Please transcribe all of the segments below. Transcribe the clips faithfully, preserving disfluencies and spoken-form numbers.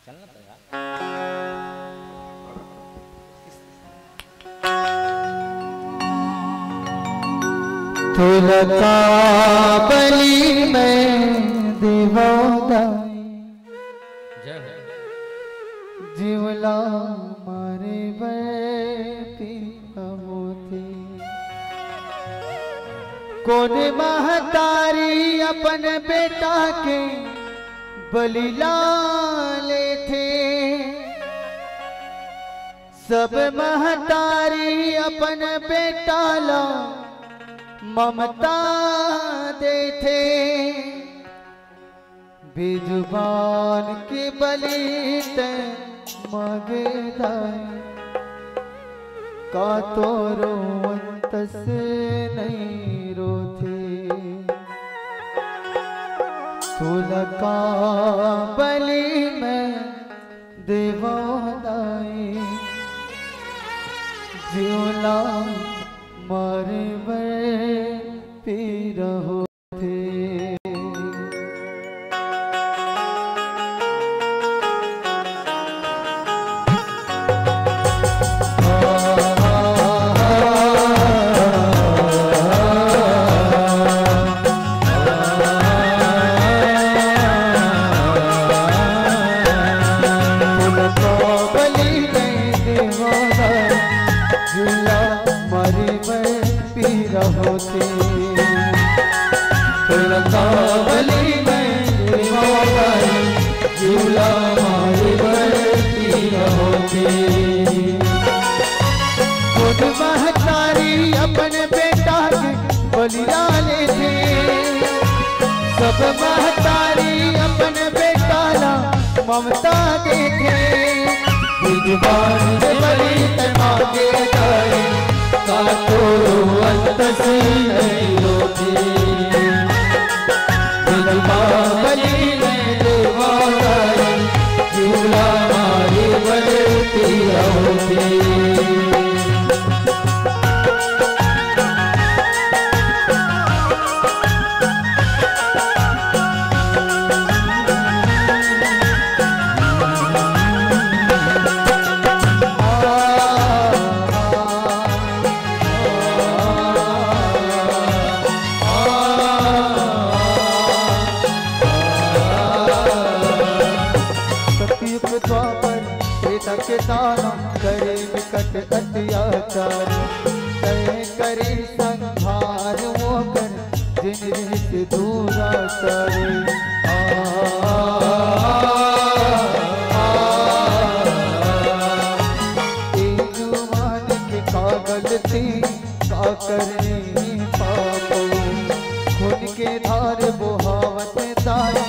चलना तो यार। तोला का बलि मैं देवों दाई। जय हो। जीवला मारे बर पीरा होथे। कोन महतारी अपन बेटा के बलि ला लेथे। सब महतारी अपन बेटा ला ममता देथे। बेजुबान के बलि तैं मांगे दाई, का तोरो अंतस नहीं रोथे। तोला का बलि मैं देवों दाई, जीवला मारे बर पीरा होथे। तोला का बलि मैं देवों दाई, जीवला मारे बर पीरा होथे। तोला का बलि मैं देवों दाई, जीवला मारे बर पीरा होथे। खुद महतारी अपन बेटा के बलि ला लेथे। सब महतारी अपन बेटा ला ममता देथे। बेजुबान के बलि तैं मांगे दाई, का तोरो अंतस नहीं रोथे। बेजुबान बलि मैं देवों दाई, जीवला मारे बर पीरा होथे। सतयुग द्वापर त्रेता के दाना, करे निकट अत्याचार। तैं करे संहार ओकर, जिन रिहिस दूराचारी। आ, ए जुबान के का गलती, का करनी पापो। खून के धार बोहावत दाई,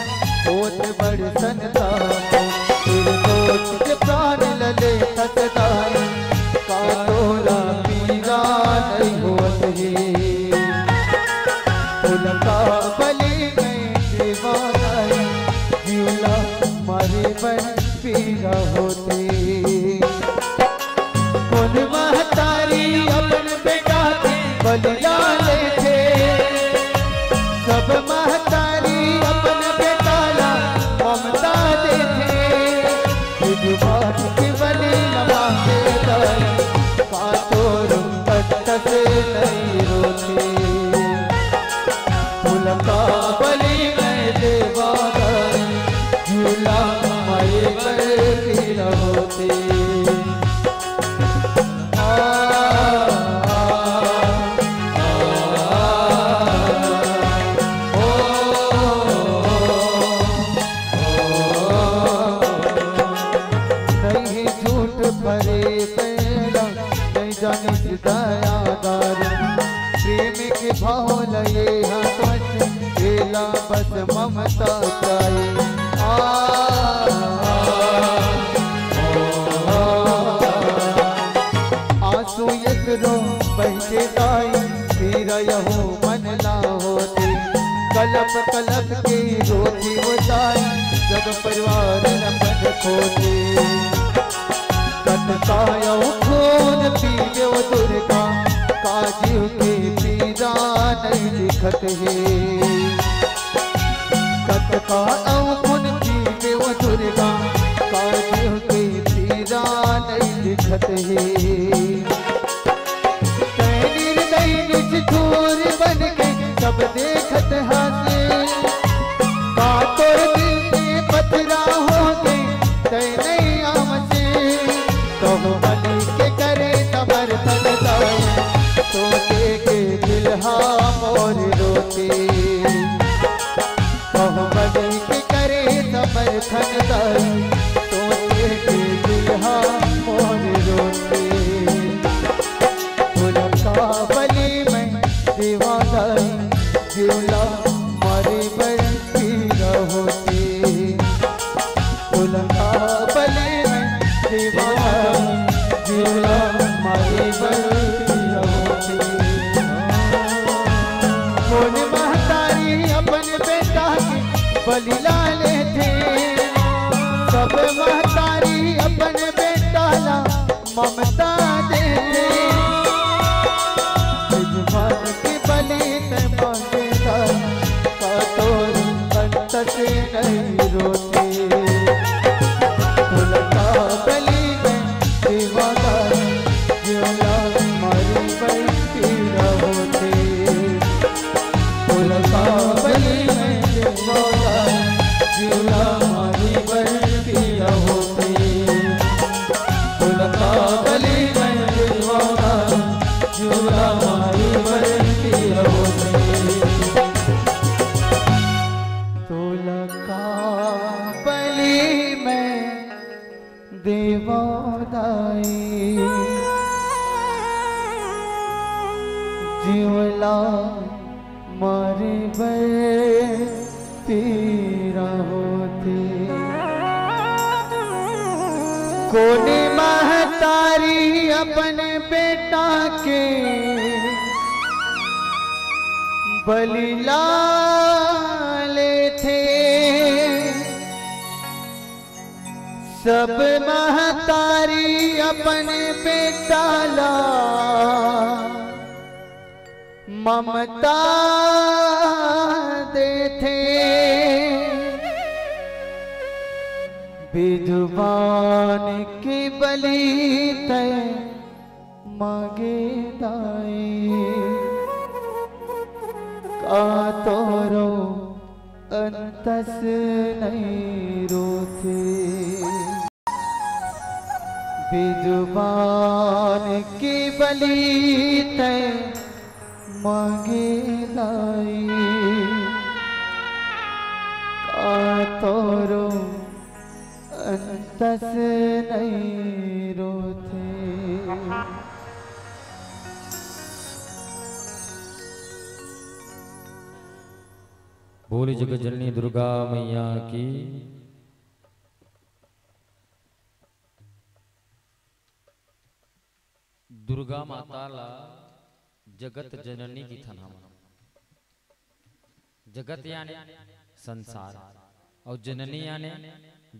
होत बड़ संतापो। फिर दोष के प्राण ल लेथस दाई, का तोला पीरा नहीं होत हे। तोला का बलि मैं देवों दाई, जीवला मारे बर पीरा होथे। कोन महतारी अपन बेटा के बलि ला लेथे, सब महतारी अपन बेटा ला ममता देथे। विधवा के बलि ला मांगे दाई, का तोरो अंतस नहीं रोथे। तोला का बलि मैं देवों दाई, जीवला मारे बर पीरा होथे। आ, आ, आ, ओ, ओ, ओ, ओ। नहीं हे झूठ फरे पैरा, नहीं जानिस दया दारू। प्रेम के भाव ल ये हा स्पष्ट, एला बस ममता चाही। आ, आ, आ, आंसू एकरो बहिथे दाई, पीरा यहू मन ला होथे। कलप कलप के रोथे वो दाई, जब परिवार अपन खोथे। कत कतका अउ खून पीबे ओ दुर्गा, का जीव के पीरा नइ दिखत हे। कतका अउ खून पीबे ओ दुर्गा, का जीव के पीरा नइ दिखत हे। तैं निर्दयी निष्ठुर बन के सब देखत हस। का तोर दिल में पथरा होगे, तैं नइ आवस। कहूँ बलि के करे समर्थन दाई, सोचे के दिल हा मोर रोथे। कहूँ बलि के करे समर्थन दाई, सोचे के दिल हा मोर रोथे। बोला का बलि मैं देवा दाई, जीव ला मारे बर पीरा होथे। बोला का बलि मैं देवा दाई, जीव ला मारे बर पीरा होथे। कोन महतारी अपन बेटा के बलि ला लेथे, सब महतारी अपन बेटा ला ममता देथे। यजमान के बलि तैं मांगे दाई, का तोर अंत से नइ रोथे। बोला का बलि मैं देवा दाई, जीव ला मारे बर पीरा होथे। बोला का बलि मैं देवा दाई, जीव ला मारे बर पीरा होथे। बोला का बलि मैं देवा दाई, जीव ला मारे बर पीरा होथे। तोला का बलि मैं देवा दाई, जीव ला मारे बर पीरा होथे। कोन महतारी अपन बेटा के बलि ला लेथे, सब महतारी अपन बेटा ला ममता देथे। बिधुवान के बलि तैं मांगे दाई, का तोरो अंत से नइ रोथे। बिधुवान के बलि तैं मांगे दाई, का तोरो अंत से नइ रोथे। बोली जगत जननी दुर्गा मैया की। दुर्गा माता ला जगत जननी कहिथन हमन। जगत यानी संसार, अउ जननी यानी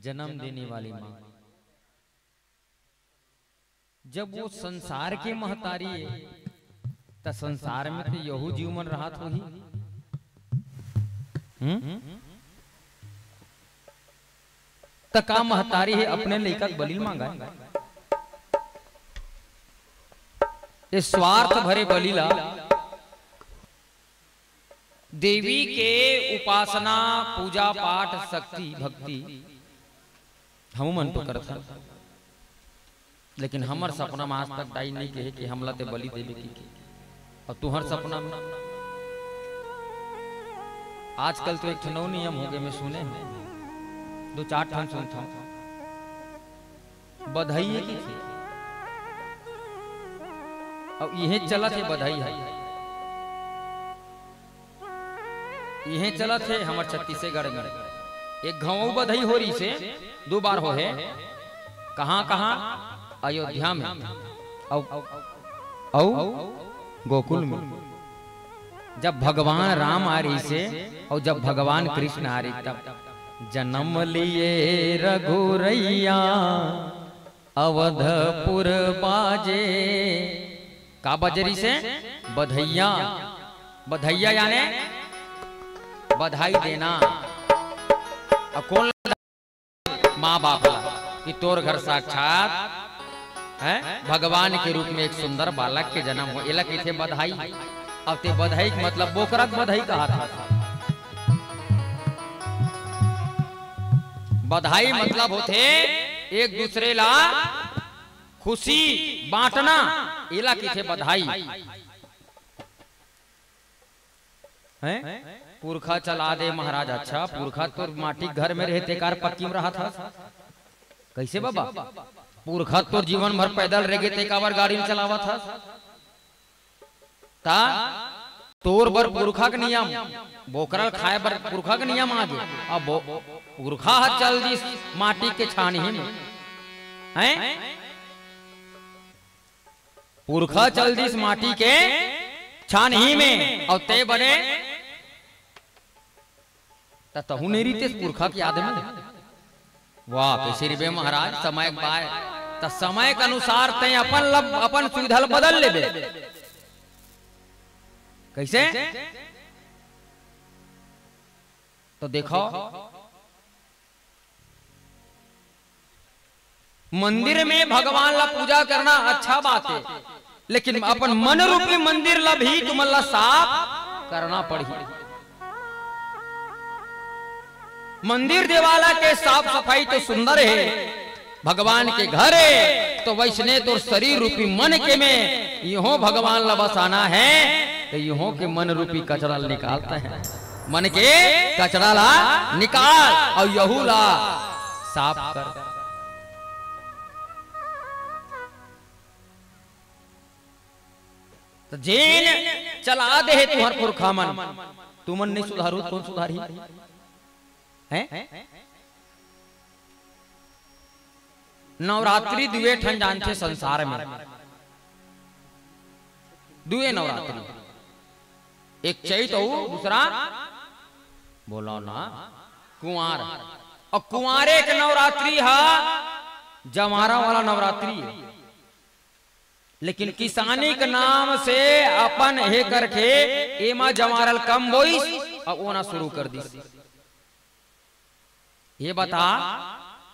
जन्म देने वाली माँ। जब वो संसार के महतारी हे, त संसार में तो यहू जीव मन रहत होही। हम्म? त का महतारी हे अपने लइका के बलि ल मांगय? ये स्वार्थ भरे बलि ला देवी के उपासना, पूजा पाठ, शक्ति, भक्ति हमू मन तो करथन, लेकिन हमर सपना में आज तक दाई नइ कहे कि हमला ते बलि देबे कि, कि। अउ तुहर सपना में आजकल तो एक ठन अउ नियम होगे, मैं सुने हंव, दू चार ठन सुनथंव। बधाई हे कहिथे। अउ इहे चलत हे बधाई हे। इहे चलत हे हमर छत्तीसगढ़ में। एक घांव अउ बधाई हो रहिसे, दू बार होहे। कहां, कहां? अयोध्या में। अउ, अउ गोकुल में। जब भगवान राम आ रहिसे अउ जब भगवान कृष्ण आ रहिसे तब, "जनम लिए रघुरैया, अवधपुर बाजे। का बजरी से? बधैया। बधैया याने बधाई देना। अब कौन? माँ बाप ला, कि तोर घर साक्षात, हैं, भगवान के रूप में एक सुंदर बालक के जन्म हो, एला कहिथे बधाई। अब ते बधाई के मतलब बोकरा के बधाई कहा था। बधाई मतलब होथे एक दूसरे ला खुशी बांटना, एला कहिथे बधाई। हैं? पुरखा चला दे महाराज। अच्छा, पुरखा तोर माटी घर में रहे, ते काबर पक्की में रहत हस? कैसे बाबा? पुरखा तोर जीवन भर पैदल रह गे, ते काबर गाड़ी में चलावत हस? ता तोर बर पुरखा के नियम, बोकरा ल खाए बर पुरखा के नियम आ गे। अब बो-, पुरखा ह चल दिस माटी के छानही में, हैं? पुरखा चल दिस माटी के छानही में, अउ ते बने त तहू नहीं रहितेस पुरखा के याद में। वाह, कैसे रिबे महाराज, समय के पाए। त समय के अनुसार ते अपन लब, अपन सुविधा ल बदल लेबे। कैसे? तो देखो, मंदिर में भगवान ला पूजा करना अच्छा बात है, लेकिन अपन मन रूपी मंदिर ला भी तुमन ला साफ करना पड़ही। मंदिर देवाला के साफ सफाई तो सुंदर है, भगवान के घर है, तो वैसने तोर शरीर रूपी मन के में इहो भगवान ला बसाना है, तो इहो के मन रूपी कचरा ला निकालता है। मन के कचरा ला निकाल अउ यहू ला साफ कर। त जेन चला दे हे तुंहर पुरखा मन, तुमन नहीं सुधारू, कौन सुधारी? हैं? नवरात्रि दुए ठन जानथे संसार में, दुए नवरात्रि, एक चैत अउ दूसरा, बोलो ना, कुंवार। अउ कुंवारे के नवरात्रि हा जंवारा वाला नवरात्रि हे। लेकिन किसानी के नाम से अपन हे करके एमा जंवारा ल कम बोइस, अउ ओना शुरू कर दिस। ये बता,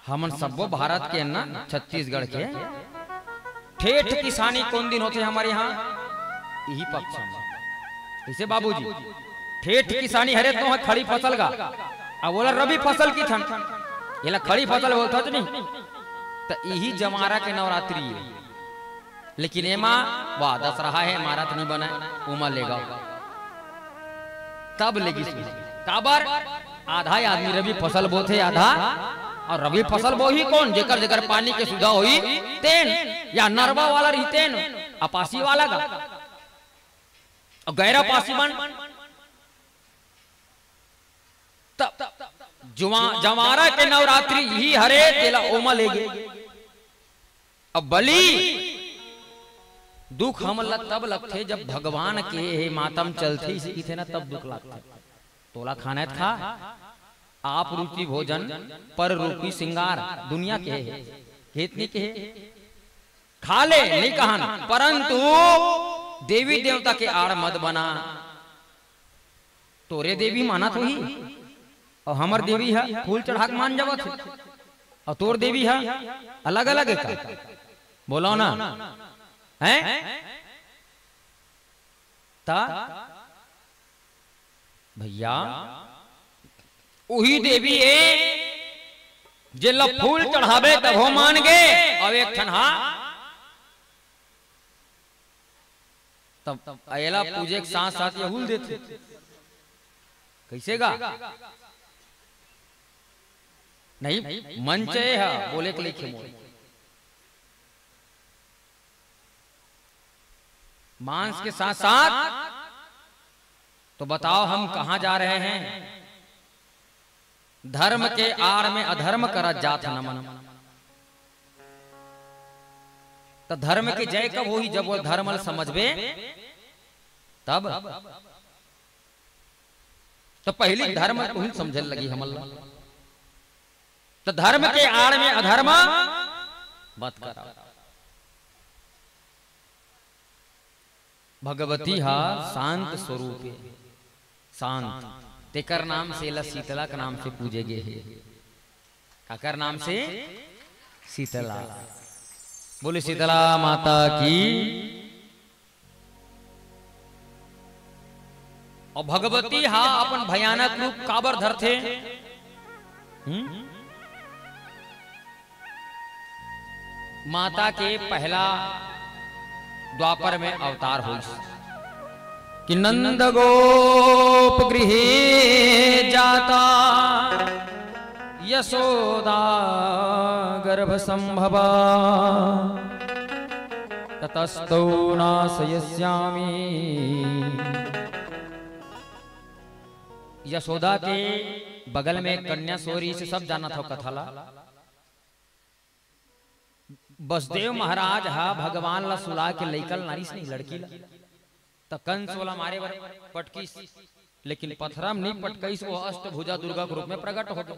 हमन सब्बो भारत के ना, छत्तीसगढ़ के ठेठ किसानी कौन दिन होथे हमर इहाँ? इही पक्ष में। कइसे बाबूजी? ठेठ किसानी हरे तो हे खड़ी फसल का, अब ओला रबी फसल कहिथन, एला खड़ी फसल बोलथस नहीं, त इही जंवारा के नवरात्रि हे। लेकिन एमा, वाह, दशहरा हे, मारत नहीं बने, ओमा लेगव। तब लेगिस। काबर? आधा आदमी रबी फसल बोथे, आधा, अउ रबी फसल बोही कौन? जेकर जेकर पानी के सुविधा होही तेन, या नरवा वाला रही तेन, अपासी वाला का, अउ गैर अपासी मन। तब जुआ-, जंवारा के नवरात्रि इही हरे, तेला ओमा लेगे। अब बलि दुख हमन ला तब लगथे, जब भगवान के हे मातम चलथे, इसे कहिथे ना, तब दुख लगथे। तोला खाना हे त खा, आप रूपी भोजन, पर रूपी श्रृंगार, दुनिया के हे, खेत नहीं के हे, खा ले, नहीं कहन, परंतु देवी देवता के आड़ मत बना। तोरे देवी मानत होही, अउ हमर देवी ह फूल चढ़ा के मान जावत हे, अउ तोर देवी ह अलग-अलग हे का? बोलो ना, हैं? त भैया, उही देवी ए, जेला फूल चढ़ाबे तभो मान गे, अउ एक ठन हा तब एला पूजे के साथ-साथ यहू ल देथे। कइसे गा? नहीं, मंच ए ह, बोले के लइक हे मोर। मांस के साथ-साथ तो बताओ, हम कहां जा रहे हैं? धर्म के आड़ में अधर्म करत जात हन हमन। त धर्म के जय कब होही? जब वो धर्म ल समझबे तब। त पहिली धर्म ल तुही समझे ल लगही हमन ल। त धर्म के आड़ में अधर्म मत करा। भगवती हा शांत स्वरूप हे, शांत। तेकर नाम से एला शीतला के नाम से पूजे गे हे। काकर नाम से? शीतला। बोले शीतला माता की। अउ भगवती हा अपन भयानक रूप काबर धरथे? हम्म? माता के पहला द्वापर में अवतार होइस कि नंद गोप गृहे जाता यशोदा गर्भ संभवा ततस्तौ नाशयस्यामी। यशोदा के बगल में एक कन्या सो रहिस, सब जानत हव कथा ला। बसदेव महाराज हा भगवान ला सुला के लइका ल नारिस नहीं, लड़की ला, त कंस ओला मारे बर पटकिस, लेकिन पथरा म नहीं पटकइस, वो अष्टभुजा दुर्गा के रूप में प्रकट हो गए।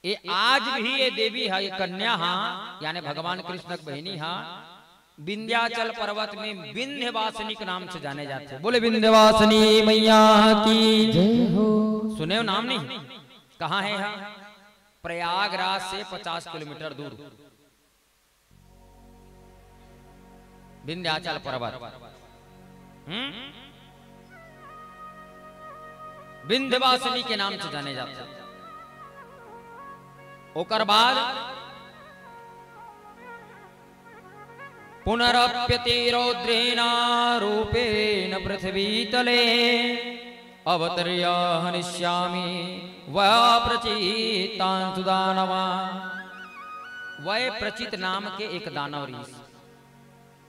ये आज भी ये देवी हा, ये कन्या हा, यानी भगवान कृष्ण के बहिनी हा, विंध्याचल पर्वत में विंध्यवासिनी के नाम से जाने जाते हैं। बोले विंध्यवासिनी मैया की जय हो। सुने हो नाम नहीं? कहाँ है हा? प्रयागराज से पचास किलोमीटर दूर विंध्याचल पर्वत, हम्म, विंध्यवासिनी के नाम से जाने जाते हैं। ओकर बाद पुनरप्यति रौद्रेण रूपेण पृथ्वीतले अवतर्य हनिष्यामि वयप्रचित्तांशु दानवा। वयप्रचित नाम के एक दानव रहिस।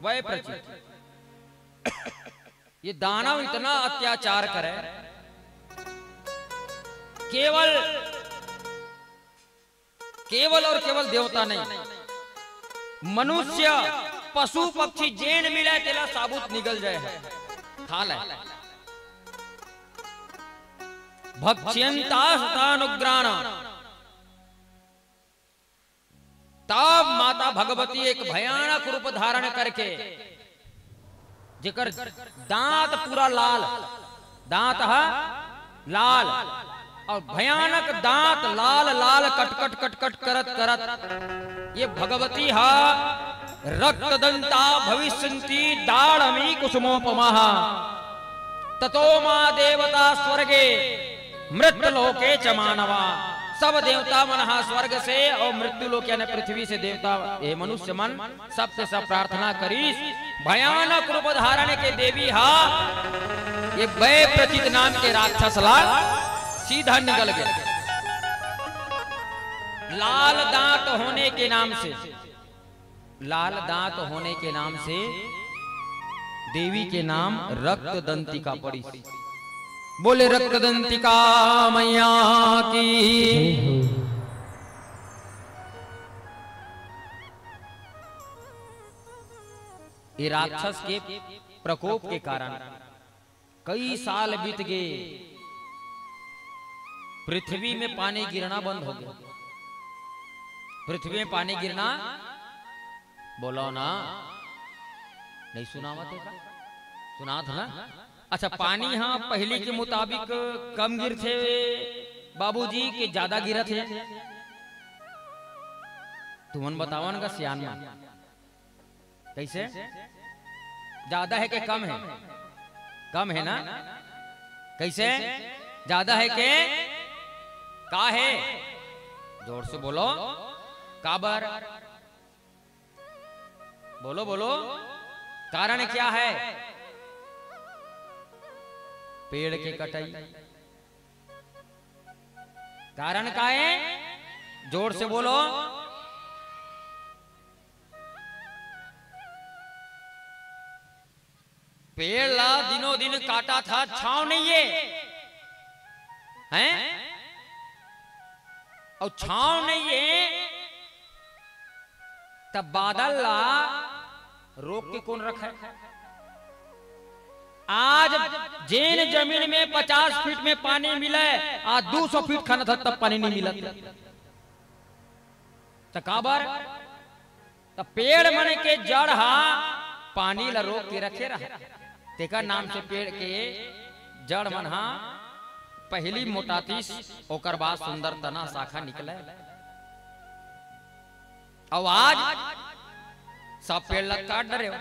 वयप्रचित, ये दानव इतना अत्याचार करे, केवल केवल और केवल देवता नहीं, मनुष्य, पशु, पक्षी जेन मिले तेला साबुत निगल जाए है, खा ले। भक्ष्यंता सतानुग्राण। तब माता भगवती एक भयानक रूप धारण करके जेकर दांत पूरा लाल, दांत हा लाल, और भयानक दांत लाल लाल कटकट कटकट करत करत ये भगवती हा रक्तदंता भविष्यंती दाड़मी कुसुमोपमा। ततो मा देवता स्वर्गे मृत्युलोके च मानवा। सब देवता मन हा स्वर्ग से और मृत्यु लोक यानी पृथ्वी से देवता, ये मनुष्य मन सबसे सब प्रार्थना करीस। भयानक रूप धारण के देवी हा ये वयप्रचित नाम के राक्षस ला सीधा निकल गए। लाल दांत होने के नाम से, लाल दांत होने के नाम से देवी के नाम रक्त दंतिका पड़ी। बोले रक्त दंतिका मैया की। ये राक्षस के प्रकोप के कारण कई साल बीत गए, पृथ्वी में पानी गिरना बंद हो गया। पृथ्वी में पानी गिरना, बोलो ना, नहीं सुनावत हे का? सुनात हे ना? अच्छा, पानी हा पहली के मुताबिक कम गिरथे बाबूजी के ज्यादा गिरत हे? तुमन बतावन का सियान मन। कैसे? ज्यादा है कि कम है? कम है ना? कैसे? ज्यादा है कि का है? जोर से बोलो। काबर? बोलो, बोलो। कारण क्या है? पेड़ के कटाई। कारण का है? जोर से बोलो। पेड़ ला दिनों दिन काटा था, छांव नहीं है, हैं? और छांव नहीं है, तब बादल ला रोक के कौन रखे? आज जेन जमीन में पचास फीट में पानी मिले, आज दो सौ फीट खाना था, तब पानी नहीं मिला। तो काबर? त अब पेड़ मन के जड़ हा पानी ला रोक के रखे रहा, तेकर नाम से पेड़ के जड़ मन हा पहिली मोटातिस, ओकर बाद सुंदर तना शाखा निकले। अउ आज सब पेड़ ला काट डरे हो।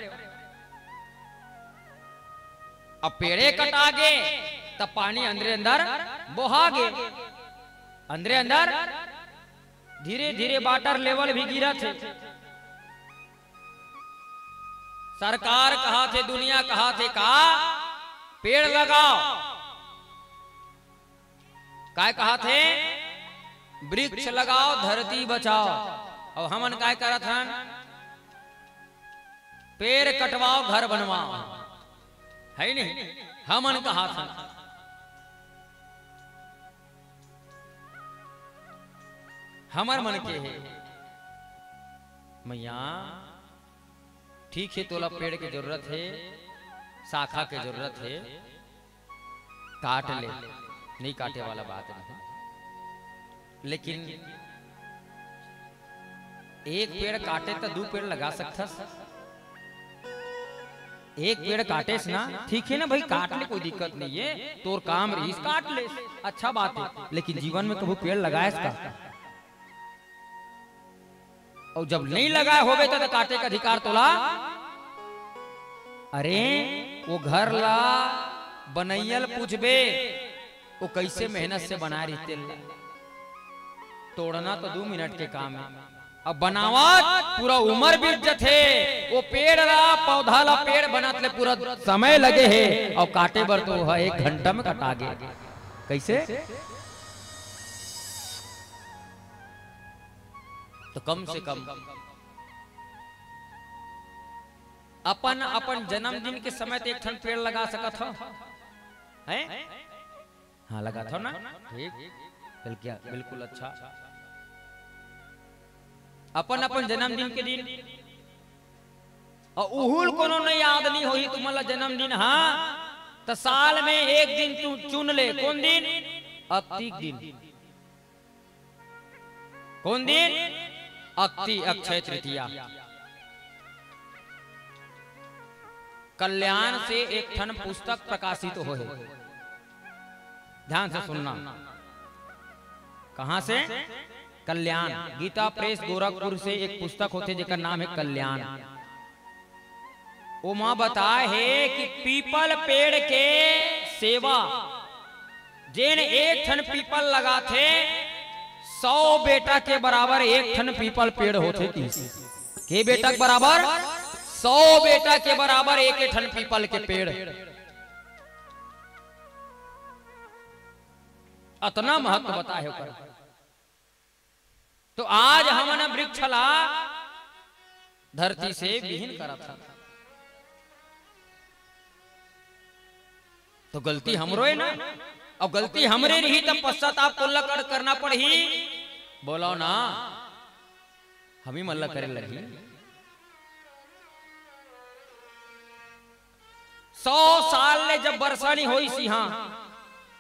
अब पेड़े कटा गे, तब पानी अंदरे अंदर बोहा गे, अंदरे अंदर धीरे धीरे वाटर लेवल भी गिरत हे। सरकार कहाथे, दुनिया कहाथे का पेड़ लगाओ, काय कहाथे? वृक्ष लगाओ, धरती बचाओ। अउ हमन काय करत हन? पेड़ कटवाओ, घर बनवाओ, है नहीं? हमन कहाथन, हमर मन के हे मैया। ठीक हे, तोला पेड़ के जरूरत हे, शाखा के जरूरत हे, काट ले, नहीं काटे वाला बात नहीं, लेकिन एक पेड़ काटे त दू पेड़ लगा सकथस। एक पेड़ काटेस ना, ठीक हे ना भाई, काट ले, कोई दिक्कत नहीं हे, तोर काम रहीस काट ले, अच्छा बात हे, लेकिन जीवन में कभू पेड़ लगाएस का? अउ जब नहीं लगाए होबे त काटे के अधिकार तोला? अरे, वो घर ला बनैया ल पूछबे, वो कैसे मेहनत से बनाए रहिथे ला। तोड़ना तो दू मिनट के काम हे, अब बनावत पूरा उमर बीत जथे। वो पेड़ ला, पौधा ला, पेड़ बनत ले पूरा समय लगे हे, अउ काटे बर तो वो ह एक घंटा में कटा गे। कैसे? तो कम से कम अपन, अपन जन्मदिन के समय तो एक ठन पेड़ लगा सकत हो, हैं? हाँ, लगाथव ना? ठीक, बिल्कुल, बिल्कुल अच्छा। अपन, अपन जन्मदिन के दिन, अउ उहू ल कोनो नइ याद नइ होही तुमन ला जन्मदिन, हाँ, त साल में एक दिन तू चुन ले, कोन दिन? अक्ति के दिन। कोन दिन? अक्ति, अक्षय तृतीया। कल्याण से एक ठन पुस्तक प्रकाशित होहे, ध्यान से सुनना। कहां से? कल्याण। गीता प्रेस गोरखपुर से एक पुस्तक होथे जेकर नाम हे कल्याण। ओमा बताए हे कि पीपल पेड़ के सेवा, जेन एक ठन पीपल लगाथे, सौ बेटा के बराबर एक ठन पीपल पेड़ होथे किहिस। के बेटा के बराबर? सौ बेटा के बराबर एक, एक ठन पीपल के पेड़। अतना महत्व बताए हे ओकर। तो आज हमन वृक्ष ला धरती से विहीन करत हन। तो गलती हमरो हे ना, अउ गलती हमरे रही तब पश्चाताप कोन ला कर-, करना पड़ही? बोलो ना, हमी मन ला करे लगही। सौ साल ले जब बरसा नइ होइस इहां,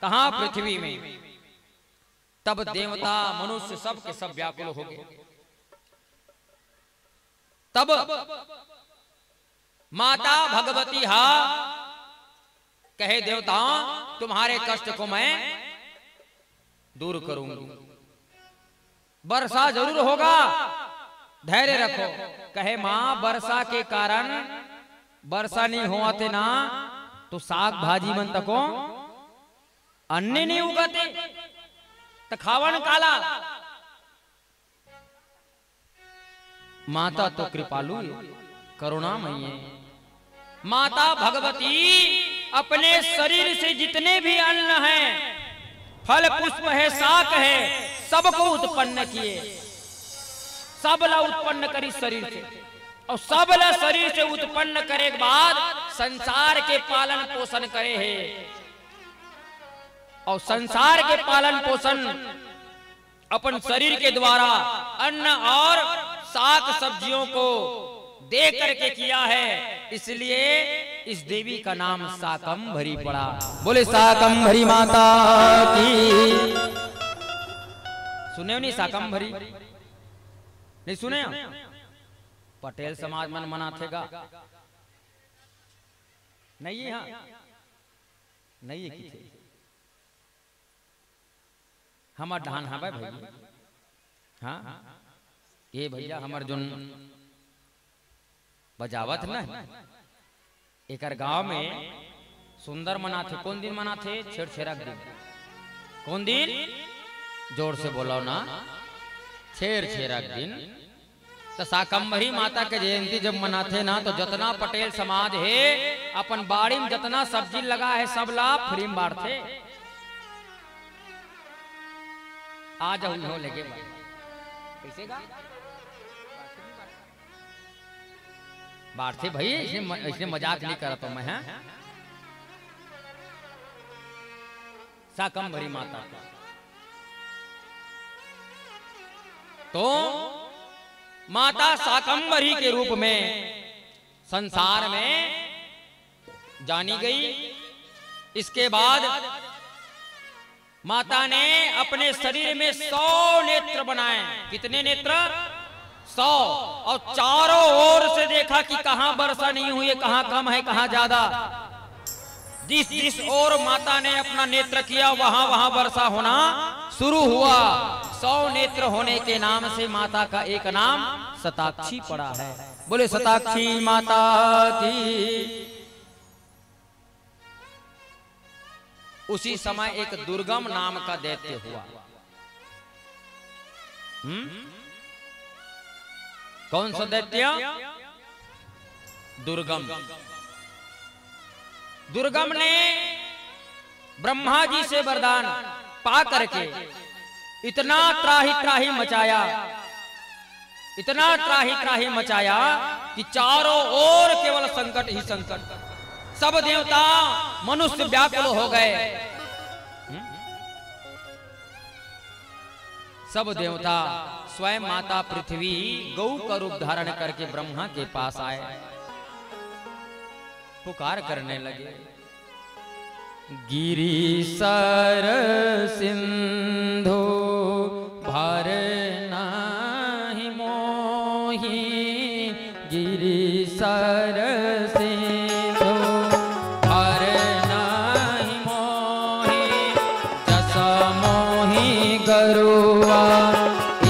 कहां? पृथ्वी में। तब देवता, मनुष्य सब के सब व्याकुल हो गए। तब माता भगवती हा कहे, "देवताओं, तुम्हारे कष्ट को मैं दूर करूंगी, वर्षा जरूर होगा, धैर्य रखो।" कहे, "मां, वर्षा के कारण वर्षा नइ होवत हे ना, तो साग भाजी मन तको अन्ने नइ उगत हे, त खावन काला?" माता तो कृपालु हे, करुणामयी हे। माता भगवती अपने शरीर से जितने भी अन्न हैं, फल पुष्प है, शाक है, सबको उत्पन्न किए, सब ला उत्पन्न करिस शरीर से, अउ सब ला शरीर से उत्पन्न करे के बाद संसार के पालन पोषण करे हे, अउ संसार के पालन पोषण अपन शरीर के द्वारा अन्न और साग सब्जियों को दे करके किया है, इसलिए इस देवी का नाम शाकंभरी पड़ा। बोले शाकंभरी माता की। सुने हो नहीं शाकंभरी? नहीं सुने हो? पटेल समाज मन मनाथे गा? नहीं है, हाँ? नहीं है किथे। हमर डहान हवय भैया। हाँ? ये भैया हमर जोन बजावत न, एकर गांव में सुंदर मनाथे। कोन दिन मनाथे? छेरछेरा के दिन। कोन दिन? जोर से बोलो ना। छेरछेरा के दिन। त शाकंभरी माता के जयंती जब मनाथे ना, तो जतना पटेल समाज हे, अपन बाड़ी में जतना सब्जी लगा हे, सब ला free में बांटथे। आ जाओ, इहो लेके भाई। कैसे गा? बांटथे भाई, इसने म-, इसने मजाक नहीं करत हूं मैं, हैं? शाकंभरी माता का। तो माता शाकंभरी के रूप में संसार में जानी गई। इसके बाद माता ने अपने शरीर में सौ नेत्र बनाए। कितने नेत्र? सौ। और चारों ओर से देखा कि कहां वर्षा नहीं हुई है, कहां कम है, कहां ज्यादा। जिस जिस ओर माता ने अपना नेत्र किया, वहां वहां वर्षा होना शुरू हुआ। सौ नेत्र होने के नाम से माता का एक नाम शताक्षी पड़ा है। बोले शताक्षी माता की। उसी समय एक दुर्गम नाम का दैत्य हुआ। हम्म? कौन सा दैत्य? दुर्गम। दुर्गम ने ब्रह्मा जी से वरदान पा करके इतना त्राहि त्राहि मचाया, इतना त्राहि त्राहि मचाया कि चारों ओर केवल संकट ही संकट। सब देवता मनुष्य व्याकुल हो गए। हम्म? सब देवता, स्वयं माता पृथ्वी गौ का रूप धारण करके ब्रह्मा के पास आए, पुकार करने लगे। गिरि सर सिंधु भर नाही मोही, गिरि सर सिंधु भर नाही मोही, जस मोही गरुआ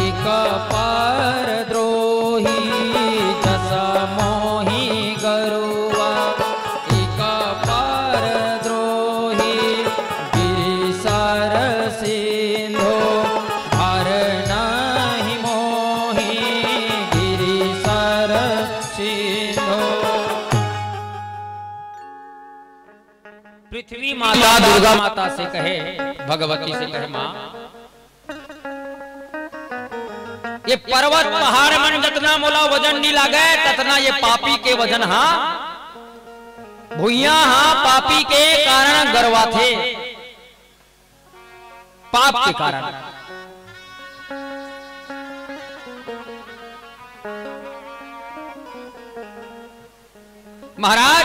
एक पर द्रोही, जस मोही गरुआ एक पर द्रोही। गिरि सर सिंधु भर नाही मोही, गिरि सर सिंधु। पृथ्वी माता दुर्गा माता से कहे, भगवती से कहे, माँ, ये पर्वत पहाड़ मन जतना मोला वजन नी लागे, ततना ये पापी के वजन हा भुइयां हा पापी के कारण गरवाथे, पाप के कारण। महाराज,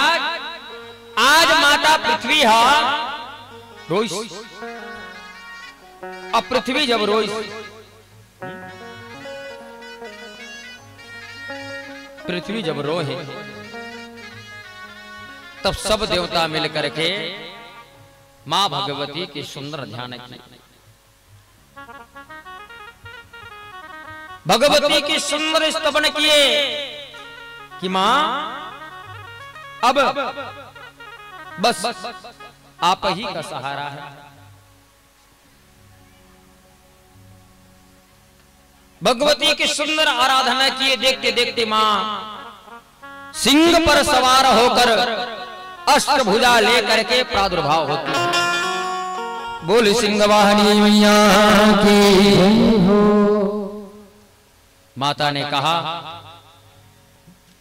आज माता पृथ्वी हा रोइस। अब पृथ्वी जब रोइस, पृथ्वी जब रोहे, तब सब देवता मिल करके माँ भगवती की सुंदर ध्यान की, भगवती की सुंदर स्तवन किए कि माँ, अब बस आप ही का सहारा है। भगवती की सुंदर आराधना किए, देखते देखते माँ सिंह पर सवार होकर अष्टभुजा लेकर के प्रादुर्भाव होती है। बोल सिंह वाहिनी मैया की जय हो। माता ने कहा,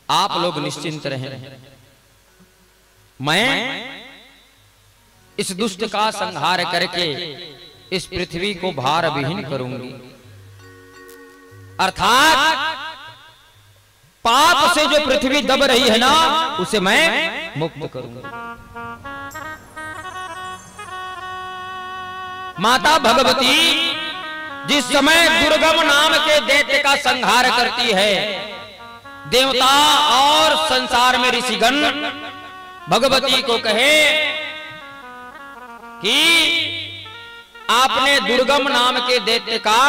आप लोग निश्चिंत रहें, मैं इस दुष्ट का संहार करके इस पृथ्वी को भार विहीन करूंगी, अर्थात पाप से जो पृथ्वी दब रही है ना, उसे मैं मुक्त करूंगी। माता भगवती जिस समय दुर्गम नाम के दैत्य का संहार करती है, देवता और संसार में ऋषिगण भगवती को कहे कि आपने दुर्गम नाम के दैत्य का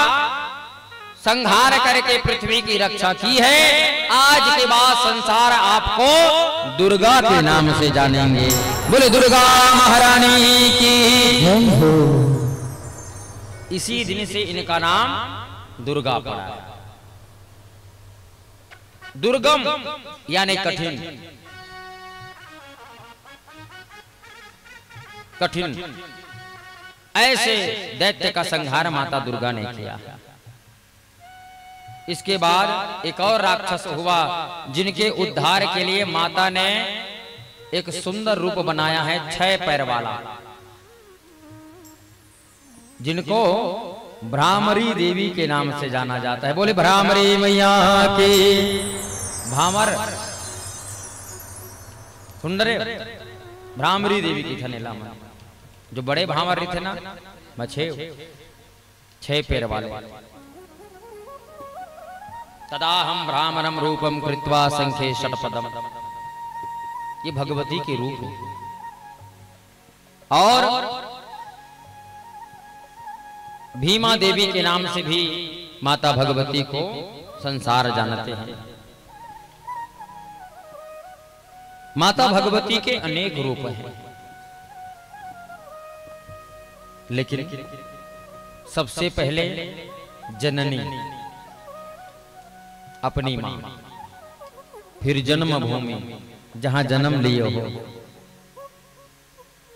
संहार करके पृथ्वी की रक्षा की है। आज के बाद संसार आपको दुर्गा के नाम से जानेंगे। बोले दुर्गा महारानी की। जय हो। इसी दिन से इनका नाम दुर्गा पड़ा है। दुर्गम यानी कठिन, कठिन। ऐसे दैत्य का संहार माता दुर्गा ने किया। इसके बाद एक और राक्षस हुआ, जिनके उद्धार के लिए माता ने एक सुंदर रूप बनाया है, छह पैर वाला, जिनको भ्रामरी देवी के नाम से जाना जाता है। बोले भ्रामरी मैया की। भांवर सुन रे, भ्रामरी देवी की थनेला में जो बड़े भांवर रहिथे ना, मछेव, छह पैर वाले। तदाहम भ्रामरम रूपम कृत्वा शंखे षटपदम। ये भगवती के रूप है। और भीमा देवी के नाम से भी माता भगवती को संसार जानते हैं। माता भगवती के अनेक रूप हैं, लेकिन सबसे पहले जननी, अपनी माँ, फिर जन्मभूमि, जहाँ जन्म लिए हो,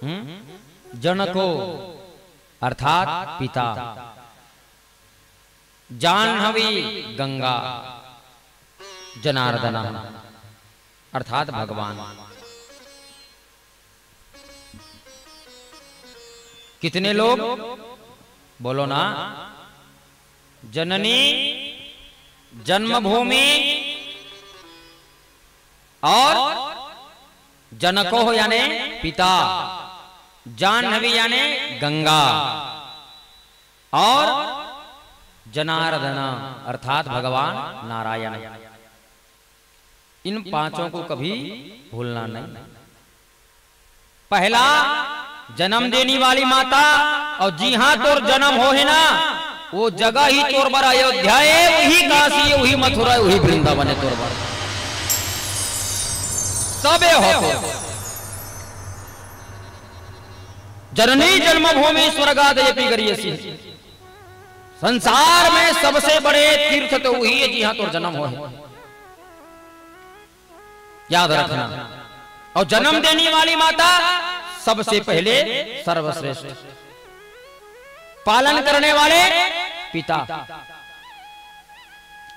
हम्म? जनको अर्थात पिता, जाह्नवी गंगा, जनार्दन अर्थात भगवान। कितने लोग बोलो ना, जननी, जन्मभूमि और जनको यानी पिता, जाह्नवी यानी गंगा और जनार्दन अर्थात भगवान नारायण। इन पांचों को कभी भूलना नहीं। पहला जन्म देने वाली माता, और जिहां तोर जन्म होहे ना, वो जगह ही तोर बर अयोध्या है, वही काशी है, वही मथुरा है, वही वृंदावन है तोर बर। सबे हो तोर। जननी जन्मभूमि स्वर्गादयपि गरीयसी। संसार में सबसे बड़े तीर्थ तो वही है जिहां तोर जन्म होहे। याद रखना। और जन्म देने वाली माता सबसे पहले सर्वश्रेष्ठ, पालन करने वाले पिता,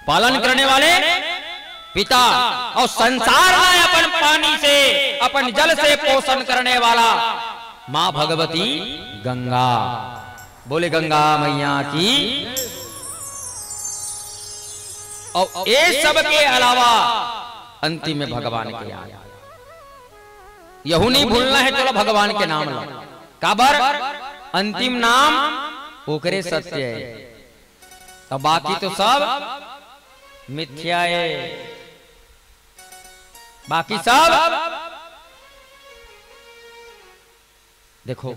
पालन करने वाले पिता, और संसार ला अपन पानी से, अपन जल से पोषण करने वाला माँ भगवती गंगा। बोले गंगा मैया की। और ये सब के अलावा अंतिम में भगवान के याद। यहू नहीं भूलना है, चलो भगवान के नाम लो। काबर? अंतिम नाम ओकरे सत्य है, तो बाकी तो सब मिथ्या है। बाकी सब देखो,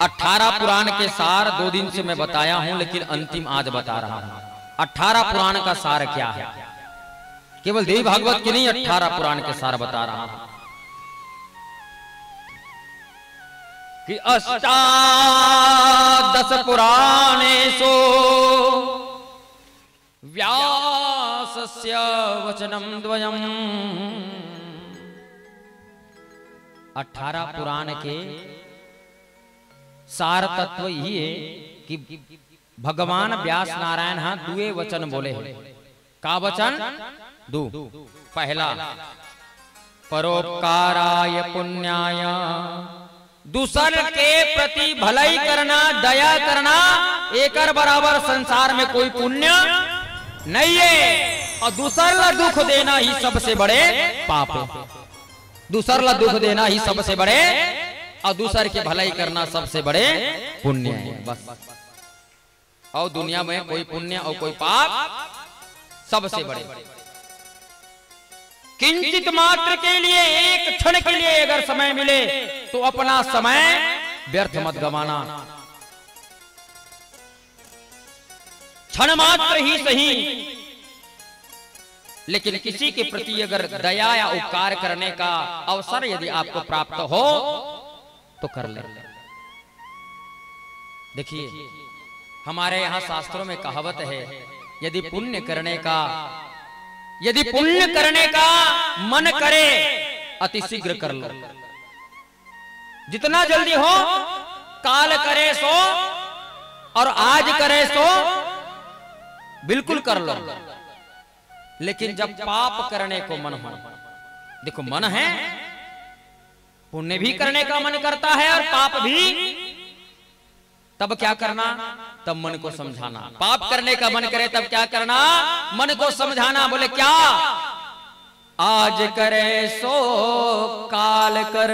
अठारह पुराण के सार दो दिन से मैं बताया हूं, लेकिन अंतिम आज बता रहा हूं। अठारह पुराण का सार क्या है? केवल देवी भागवत की नहीं, अठारह पुराण के सार बता रहा हूं कि अष्टादश पुराणेषु व्यासस्य वचनं द्वयम्। अठारह पुराण के सार तत्व यही है कि भगवान व्यास नारायण हा दुए वचन बोले हैं। का वचन? दू। पहला, परोपकाराय पुण्याय, दूसर के प्रति भलाई करना, दया करना, एकर बराबर संसार में कोई पुण्य नहीं है। और दूसर ला दुख देना ही सबसे बड़े पाप है। दूसर ला दुख देना ही सबसे बड़े, और दूसर के भलाई करना सबसे बड़े पुण्य है। बस। और दुनिया में कोई पुण्य और कोई पाप सबसे बड़े। किंचित मात्र के लिए, एक क्षण के लिए अगर समय मिले तो अपना समय व्यर्थ मत गंवाना। क्षण मात्र ही सही, लेकिन किसी के प्रति अगर दया या उपकार करने का अवसर यदि आपको प्राप्त हो तो कर ले। देखिए, हमारे यहाँ शास्त्रों में कहावत है, यदि पुण्य करने का, यदि पुण्य करने का मन करे, अति शीघ्र कर लो। जितना जल्दी हो, काल करे सो और आज करे सो, बिल्कुल कर लो। लेकिन जब पाप करने को मन हो, देखो, मन है, पुण्य भी करने का मन करता है और पाप भी, तब क्या करना? तब मन को समझाना। पाप करने का मन करे तब क्या करना? मन को समझाना। बोले क्या? आज करे सो काल कर,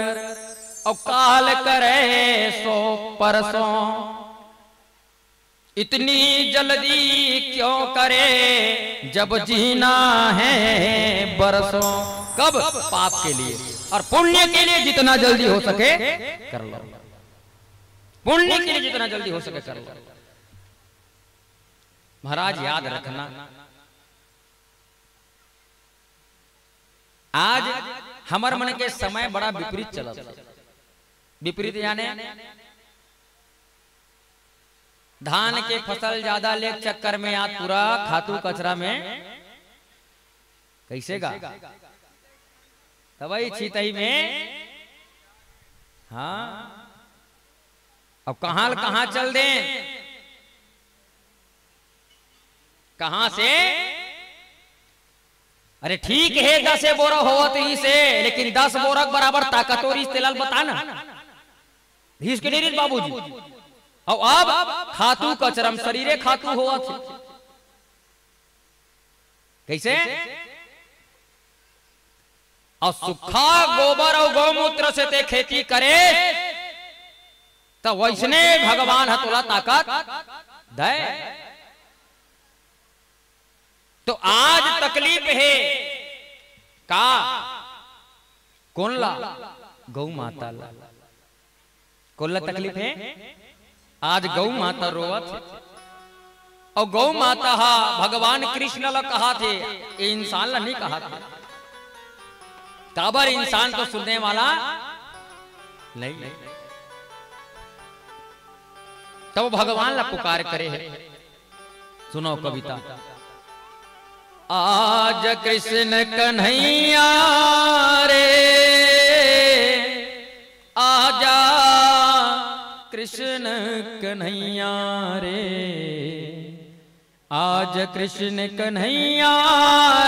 और काल करे सो परसों। इतनी जल्दी क्यों करे जब जीना है बरसों। कब? पाप के लिए। और पुण्य के लिए जितना जल्दी हो सके कर लो। पुण्य के लिए जितना जल्दी हो सके कर लो। महाराज, याद रखना, आज हमर मन के समय बड़ा विपरीत चलत हे। विपरीत याने धान के फसल ज्यादा ले के चक्कर में आज पूरा खातू कचरा में कइसे गा? दवई छितई में। हाँ, अब कहाँ ल कहाँ चल दें, कहाँ से? अरे ठीक हे, दस बोरा होवत रहिसे, लेकिन दस बोरा के बराबर ताकत हो रहिस, तेला ल बता ना। रहिस के नहीं रहिस बाबूजी? अउ अब खातू कचरा म शरीरे खातू होवत हे। कइसे? अउ सुक्खा गोबर अउ गौमूत्र से तें खेती करे, त वइसने भगवान ह तोला ताकत दय। तो आज तकलीफ हे का? कोन ला? गौ माता ला। कोन ला तकलीफ हे? आज गौ माता रोवत हे। अउ गौ माता हा भगवान कृष्ण ला कहाथे, ए इंसान ला नहीं कहाथे। काबर, इंसान तो सुनने वाला नहीं। तब भगवान ला पुकार करे हे। सुनो कविता। आज कृष्ण कन्हैया रे, आजा कृष्ण कन्हैया रे, आज कृष्ण कन्हैया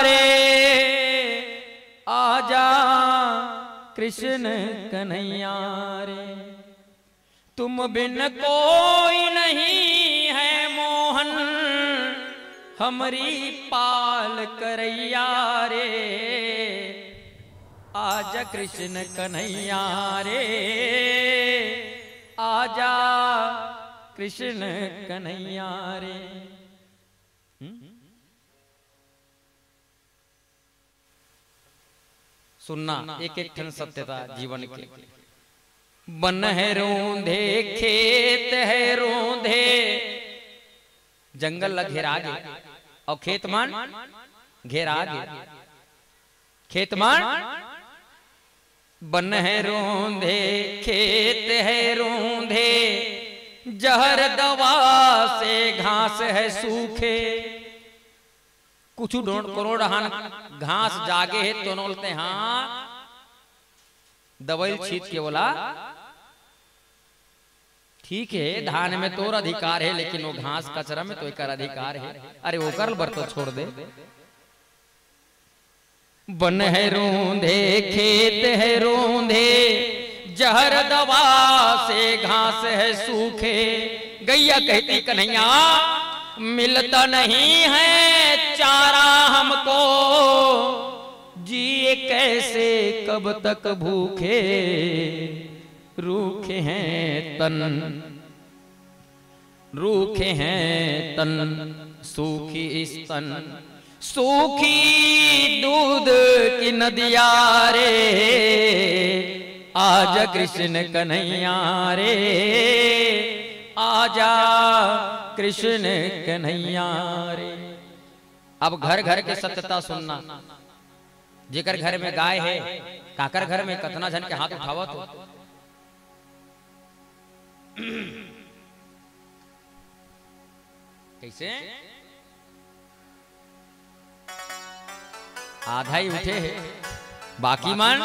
रे, आजा कृष्ण कन्हैया रे। तुम बिन कोई नहीं है मोहन, हमरी पाल करैया रे। आजा कृष्ण कन्हैया रे, आजा कृष्ण कन्हैया रे। हम्म? सुनना, एक एक ठन सत्यता जीवन के। बन है रूंधे, खेत है रूंधे, जंगल ला घेरा गे, अउ खेत मन घेरा गे। खेत मन बन है रूंधे, खेत है रूंधे, जहर दवा से घास है सूखे। कुछु डोंड करोड़ हन घास जागे हे, तो नोलते हाँ दवई छीत के ओला। ठीक हे, धान में तोर अधिकार हे, लेकिन वो घास कचरा में तो एकर अधिकार हे। अरे ओकर बर तो छोड़ दे। बन है रूंधे, खेत है रूंधे, जहर दवा से घास है सूखे। गैया कहती, कन्हैया, मिलता नहीं है चारा हमको, जिए कैसे कब तक भूखे, रूखे हैं तन। रूखे हैं तन, सूखी स्तन, सूखी दूध की नदिया रे। आजा कृष्ण कन्हैया रे, आजा कृष्ण कन्हैया रे। अब घर घर के सत्यता सुनना। जेकर घर में गाय हे, काकर घर में, कतना झन के हाथ उठावत हो। कइसे? आधा ही उठे हे, बाकी मन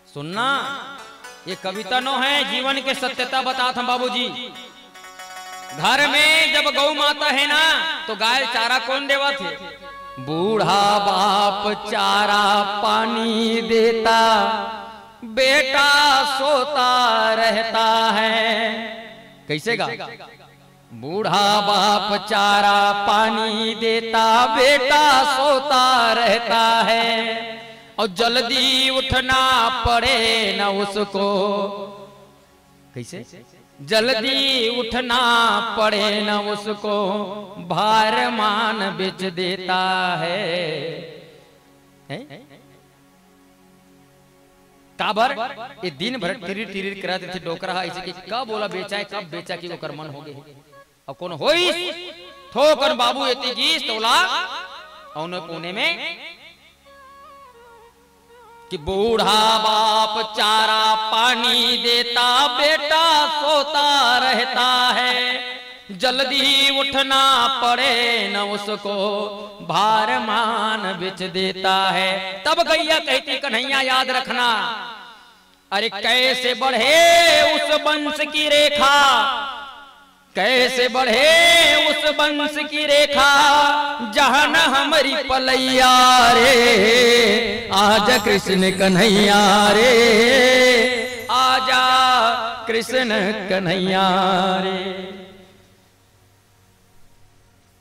सुनना। ये कविता नो हे, जीवन के सत्यता बतात हँव बाबूजी। घर में जब गौ माता हे ना, तो गाय चारा कोन देवत हे? बूढ़ा बाप चारा पानी देता, बेटा सोता रहता है। कइसे गा? बूढ़ा बाप चारा पानी देता, बेटा सोता रहता है, और जल्दी उठना पड़े न उसको। कइसे? जल्दी उठना पड़े न उसको, भारमान बेच देता है। हैं? काबर? ये दिन भर टिरिर टिरिर करत रहिथे डोकरा ह, अइसे कि कब ओला बेचाय, कब बेचाय कि ओकर मन होगे। अब कोनो होइस, थोकन बाबू एती गीस, त ओला औने कोने में कि बूढ़ा बाप चारा पानी देता, बेटा सोता रहता है, जल्दी उठना पड़े न उसको, भारमान बेच देता है। तब गैया कहती, कन्हैया याद रखना, अरे कैसे बढ़े उस वंश की रेखा, कैसे बढ़े उस वंश की रेखा, जहाँ न हमरी पलैया रे। आजा कृष्ण कन्हैया रे, आजा कृष्ण कन्हैया रे।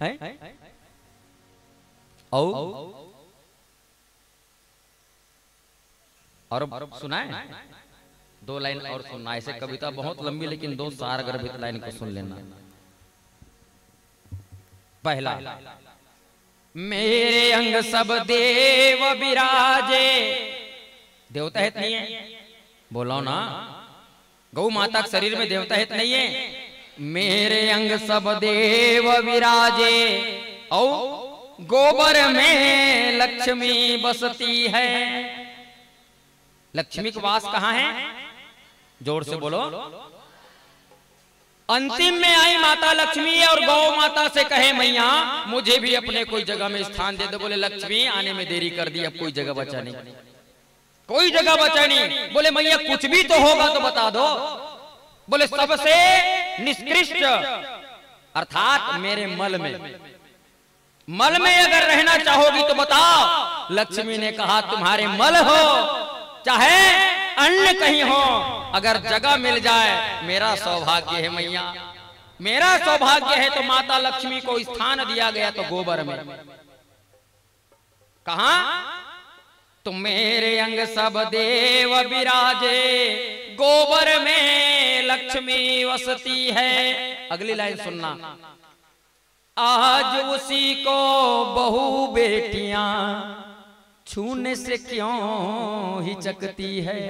हैं? और और सुनाए? दो लाइन और सुनना। ऐसे कविता बहुत लंबी, लेकिन दो सार गर्भित लाइन को सुन लेना। पहला, मेरे अंग सब देव विराजे। देवता हे त नहीं हे? बोलो ना। गौ माता के शरीर में देवता हे त नहीं हे? मेरे अंग सब देव विराजे, और गोबर में लक्ष्मी बसती है। लक्ष्मी के वास कहाँ हे? जोर से बोलो। अंतिम में आई माता लक्ष्मी और गौ माता से कहे, मैया, मुझे भी अपने कोई जगह में स्थान दे दो। बोले, लक्ष्मी, आने में देरी कर दी, अब कोई जगह बचा नहीं। कोई जगह बचा नहीं। बोले, मैया, कुछ भी तो होगा तो बता दो। बोले, सबसे निष्कृष्ट, अर्थात मेरे मल में, मल में अगर रहना चाहोगी तो बताओ। लक्ष्मी ने कहा, तुम्हारे मल हो चाहे अन्न कहीं हो, अगर जगह मिल जाए, मेरा सौभाग्य है मैया, मेरा सौभाग्य है। तो माता लक्ष्मी को स्थान दिया गया तो गोबर में। कहा? तो मेरे अंग सब देव विराजे, गोबर में लक्ष्मी वसती है। अगली लाइन सुनना। आज उसी को बहू बेटियां छूने से क्यों हिचकती है?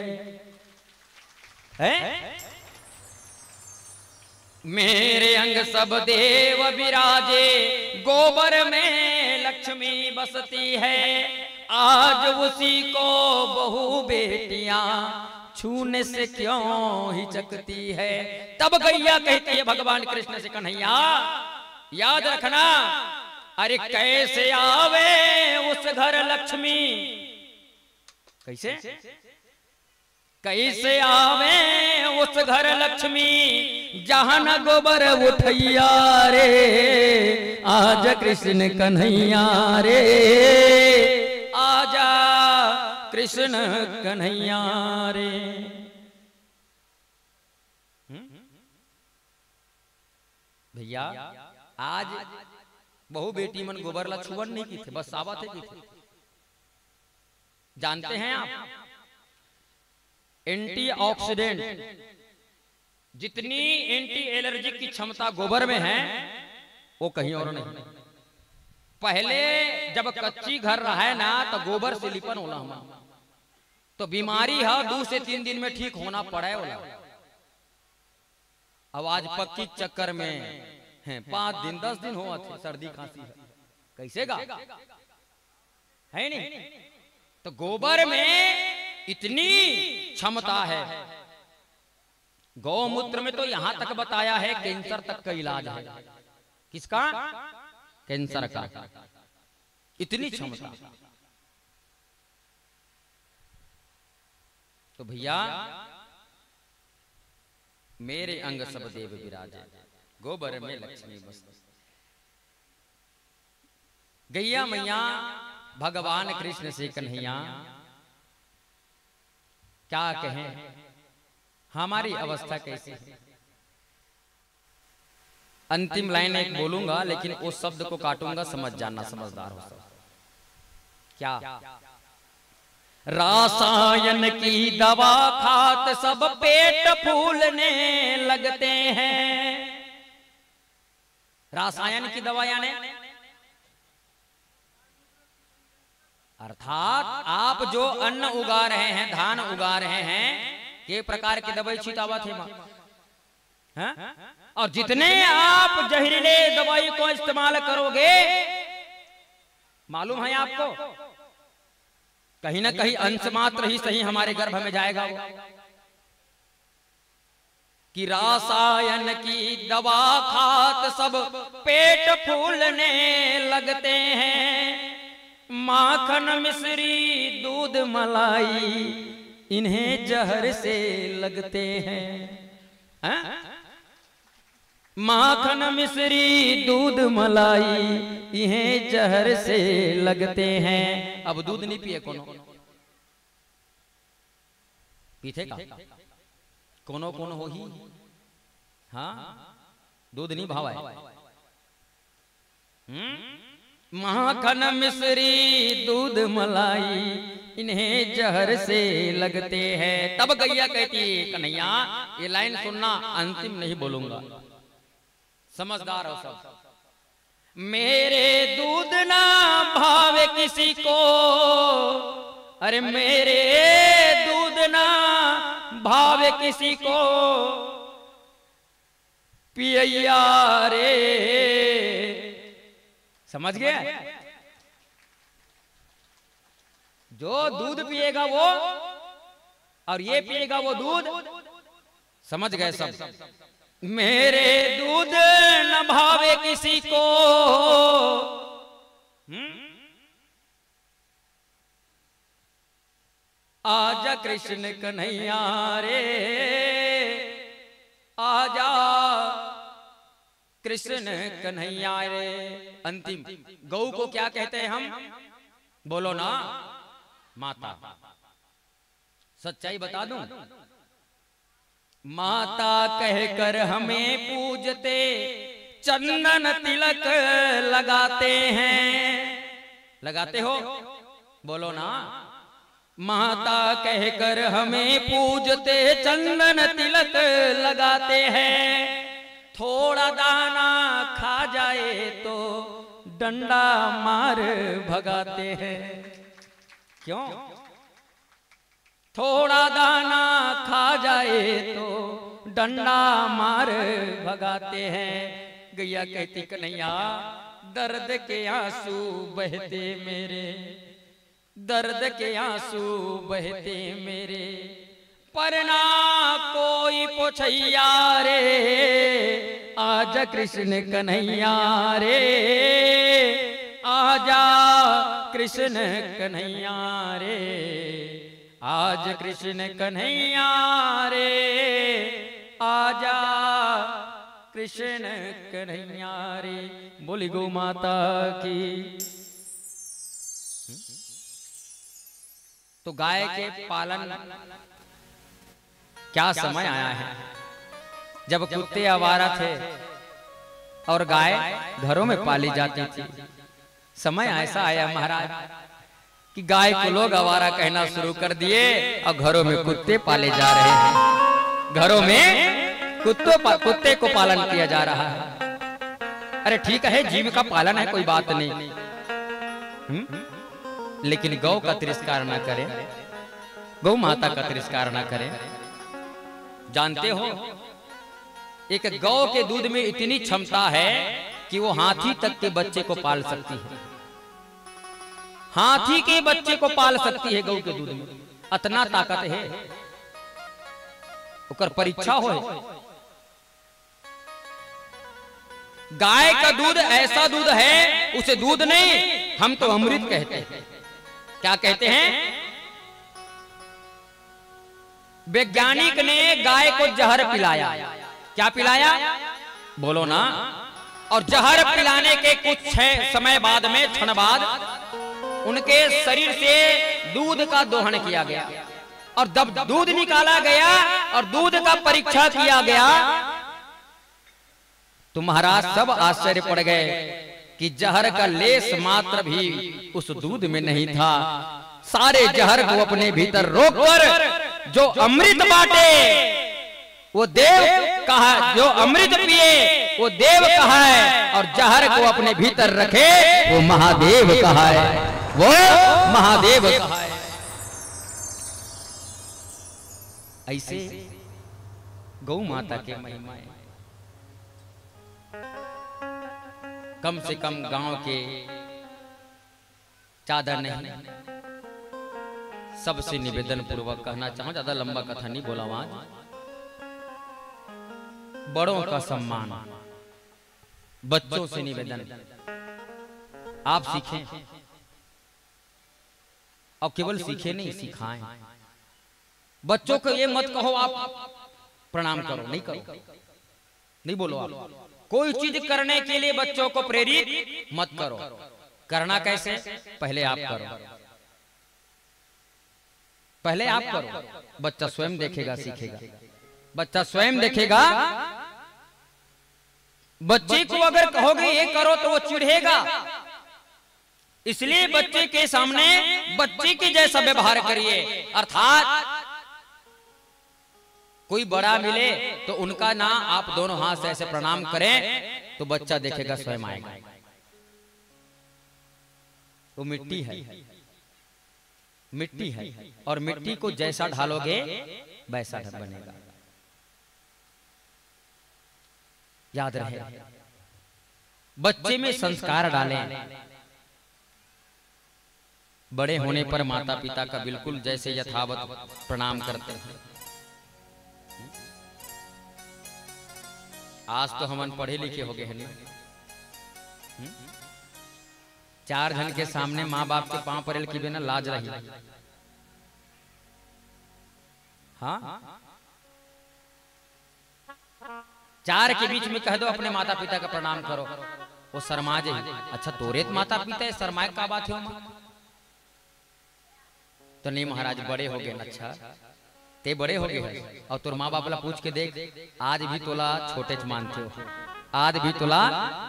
हैं? मेरे अंग सब देव विराजे, गोबर में लक्ष्मी बसती है। आज उसी को बहू बेटियां छूने से क्यों हिचकती है। तब गैया कहती है भगवान कृष्ण से, कन्हैया, याद रखना, अरे कैसे आवे उस घर लक्ष्मी। कैसे? कैसे आवे उस घर लक्ष्मी, जहाँ न गोबर उठैया रे। आजा कृष्ण कन्हैया रे, आजा कृष्ण कन्हैया रे। हम्म? भैया, आज बहू बेटी मन गोबर ला छुअन नहीं किथे, बस सावत हे किथे। जानते हैं आप, एंटीऑक्सीडेंट जितनी एंटी एलर्जी की क्षमता गोबर में है, वो कहीं और नहीं। पहले जब कच्ची घर रहे ना, तो गोबर से लिपन होला हम, तो बीमारी है दो से तीन दिन में ठीक होना पड़े वाला। अब आज पक्की चक्कर में हैं, पाँच दिन, दस दिन होवत हे सर्दी खांसी है, कैसे गा? है नहीं? तो गोबर में इतनी क्षमता है। गौमूत्र में तो यहां तक बताया है, कैंसर तक का इलाज है। किसका? कैंसर का। इतनी क्षमता। तो भैया, मेरे अंग सब देव विराजे, गोबर में लक्ष्मी बस। गैया मैया, भगवान कृष्ण से कन्हैया, क्या कहें, हमारी अवस्था कैसी है? अंतिम लाइन एक बोलूंगा, लेकिन उस शब्द को काटूंगा, समझ जाना, समझदार हो सब। क्या? रासायन की दवा खात सब पेट फूलने लगते हैं। रासायन की दवा यानी अर्थात आप जो अन्न उगा रहे हैं, धान उगा रहे हैं, के प्रकार की दवाई छिटावत हे माँ? हैं? और जितने आप जहरीले दवाई को इस्तेमाल करोगे, मालूम है आपको, कहीं ना कहीं अंश मात्र ही सही हमारे गर्भ में जाएगा वो। कि रासायन की दवा खात सब पेट फूलने लगते हैं। माखन मिश्री दूध मलाई इन्हें जहर से लगते हैं। हैं? माखन मिश्री दूध मलाई इन्हें जहर से लगते हैं। अब दूध नहीं पिए कोनो, पीथे का? कोनो कोनो होही। हाँ, दूध नहीं भावे। हम्म? माखन मिश्री दूध मलाई इन्हें जहर से लगते हैं। तब गैया कहती, कन्हैया, ये लाइन सुनना, अंतिम नहीं बोलूंगा, समझदार हो सब। मेरे दूध ना भावे किसी को, अरे मेरे दूध ना भावे किसी को, पियैया रे, समझ गए? जो दूध पिएगा वो, और ये पिएगा वो दूध, समझ गए सब? मेरे दूध न भावे किसी को। हम्म? आजा कृष्ण कन्हैया रे, आजा कृष्ण कन्हैया रे। अंतिम, गौ को क्या कहते हैं हम? बोलो ना, माता। सच्चाई बता दूं, माता कहकर हमें पूजते, चंदन तिलक लगाते हैं। लगाते हो? बोलो ना। माता कहकर हमें पूजते, चंदन तिलक लगाते हैं। थोड़ा दाना खा जाए तो डंडा मार भगाते हैं। क्यों? थोड़ा दाना खा जाए तो डंडा मार भगाते हैं। गैया कहती, कन्हैया, दर्द के आंसू बहते मेरे, दर्द के आंसू बहते मेरे, पर ना कोई पोछैया रे। आजा कृष्ण कन्हैया रे, आजा कृष्ण कन्हैया रे, आज कृष्ण कन्हैया रे, आजा कृष्ण कन्हैया रे। बोली गौ माता की। तो गाय के पालन, क्या समय आया है जब कुत्ते आवारा थे और गाय घरों में पाली जाती थी। समय ऐसा आया महाराज कि गाय को लोग आवारा कहना शुरू कर दिए और घरों में कुत्ते पाले जा रहे हैं। घरों में कुत्तों पा, कुत्ते को पालन किया जा रहा है। अरे ठीक है, जीव का पालन है, कोई बात नहीं, हम्म? लेकिन गौ का तिरस्कार ना करें, गौ माता का तिरस्कार ना करें। जानते हो, एक गौ के दूध में इतनी क्षमता है कि वो हाथी तक के बच्चे को पाल सकती है। हाथी के बच्चे को पाल सकती है गौ के दूध में, अतना ताकत है। ओकर परीक्षा होय। गाय का दूध ऐसा दूध है, उसे दूध नहीं, हम तो अमृत कहते हैं। क्या कहते हैं? वैज्ञानिक ने गाय को जहर पिलाया। क्या पिलाया? बोलो ना। और जहर पिलाने के कुछ छह समय बाद में, क्षण बाद, उनके शरीर से दूध का दोहन किया गया। और जब दूध निकाला गया और दूध का परीक्षा किया गया, तो महाराज सब आश्चर्य पड़ गए कि जहर का लेस मात्र भी उस दूध में नहीं था। सारे जहर को अपने भीतर रोककर जो अमृत बांटे, वो देव कहा, जो अमृत पिए, वो देव कहाए, और जहर को अपने भीतर रखे, वो महादेव कहाए, वो महादेव कहाए। ऐसे गौ माता के महिमा है। कम से कम गांव के ज्यादा नहीं, सबसे निवेदन पूर्वक कहना चाहूं, ज्यादा लंबा कथा नहीं बोला आज। बड़ों का सम्मान, बच्चों से निवेदन, आप सीखें, और केवल सीखें नहीं, सिखाएं। बच्चों को ये मत कहो आप प्रणाम करो, नहीं करो, नहीं बोलो आप। कोई चीज करने के लिए बच्चों को प्रेरित मत करो। करना कैसे? पहले आप करो, पहले आप करो, बच्चा स्वयं देखेगा, सीखेगा। बच्चा स्वयं देखेगा। बच्चे को अगर कहोगे ये करो तो वो चिढ़ेगा। इसलिए बच्चे के सामने बच्चे के जैसा व्यवहार करिए, अर्थात कोई बड़ा मिले तो उनका ना आप दोनों हाथ से ऐसे प्रणाम करें, तो बच्चा देखेगा, स्वयं आएगा। वो मिट्टी है, मिट्टी है, और मिट्टी को जैसा ढालोगे वैसा बनेगा। याद रहे, बच्चे में संस्कार डालें। बड़े होने पर माता पिता का बिल्कुल जैसे यथावत प्रणाम करते हैं। आज तो हमन पढ़े लिखे हो गए हैं ना। हम्म? चार झन के सामने माँ बाप के पांव परेल की बिना लाज रही। हाँ, चार के बीच में कह दो अपने माता पिता का प्रणाम करो, वो शर्मा जाही। अच्छा, तोरे त माता पिता है, शर्माए का बात है माँ? तो नहीं महाराज, बड़े हो गए। अच्छा, ते बड़े हो गए हैं और तोर माँ बाप ला पूछ के देख, आज भी तोला छोटे च मानथे हो, आज भी तोला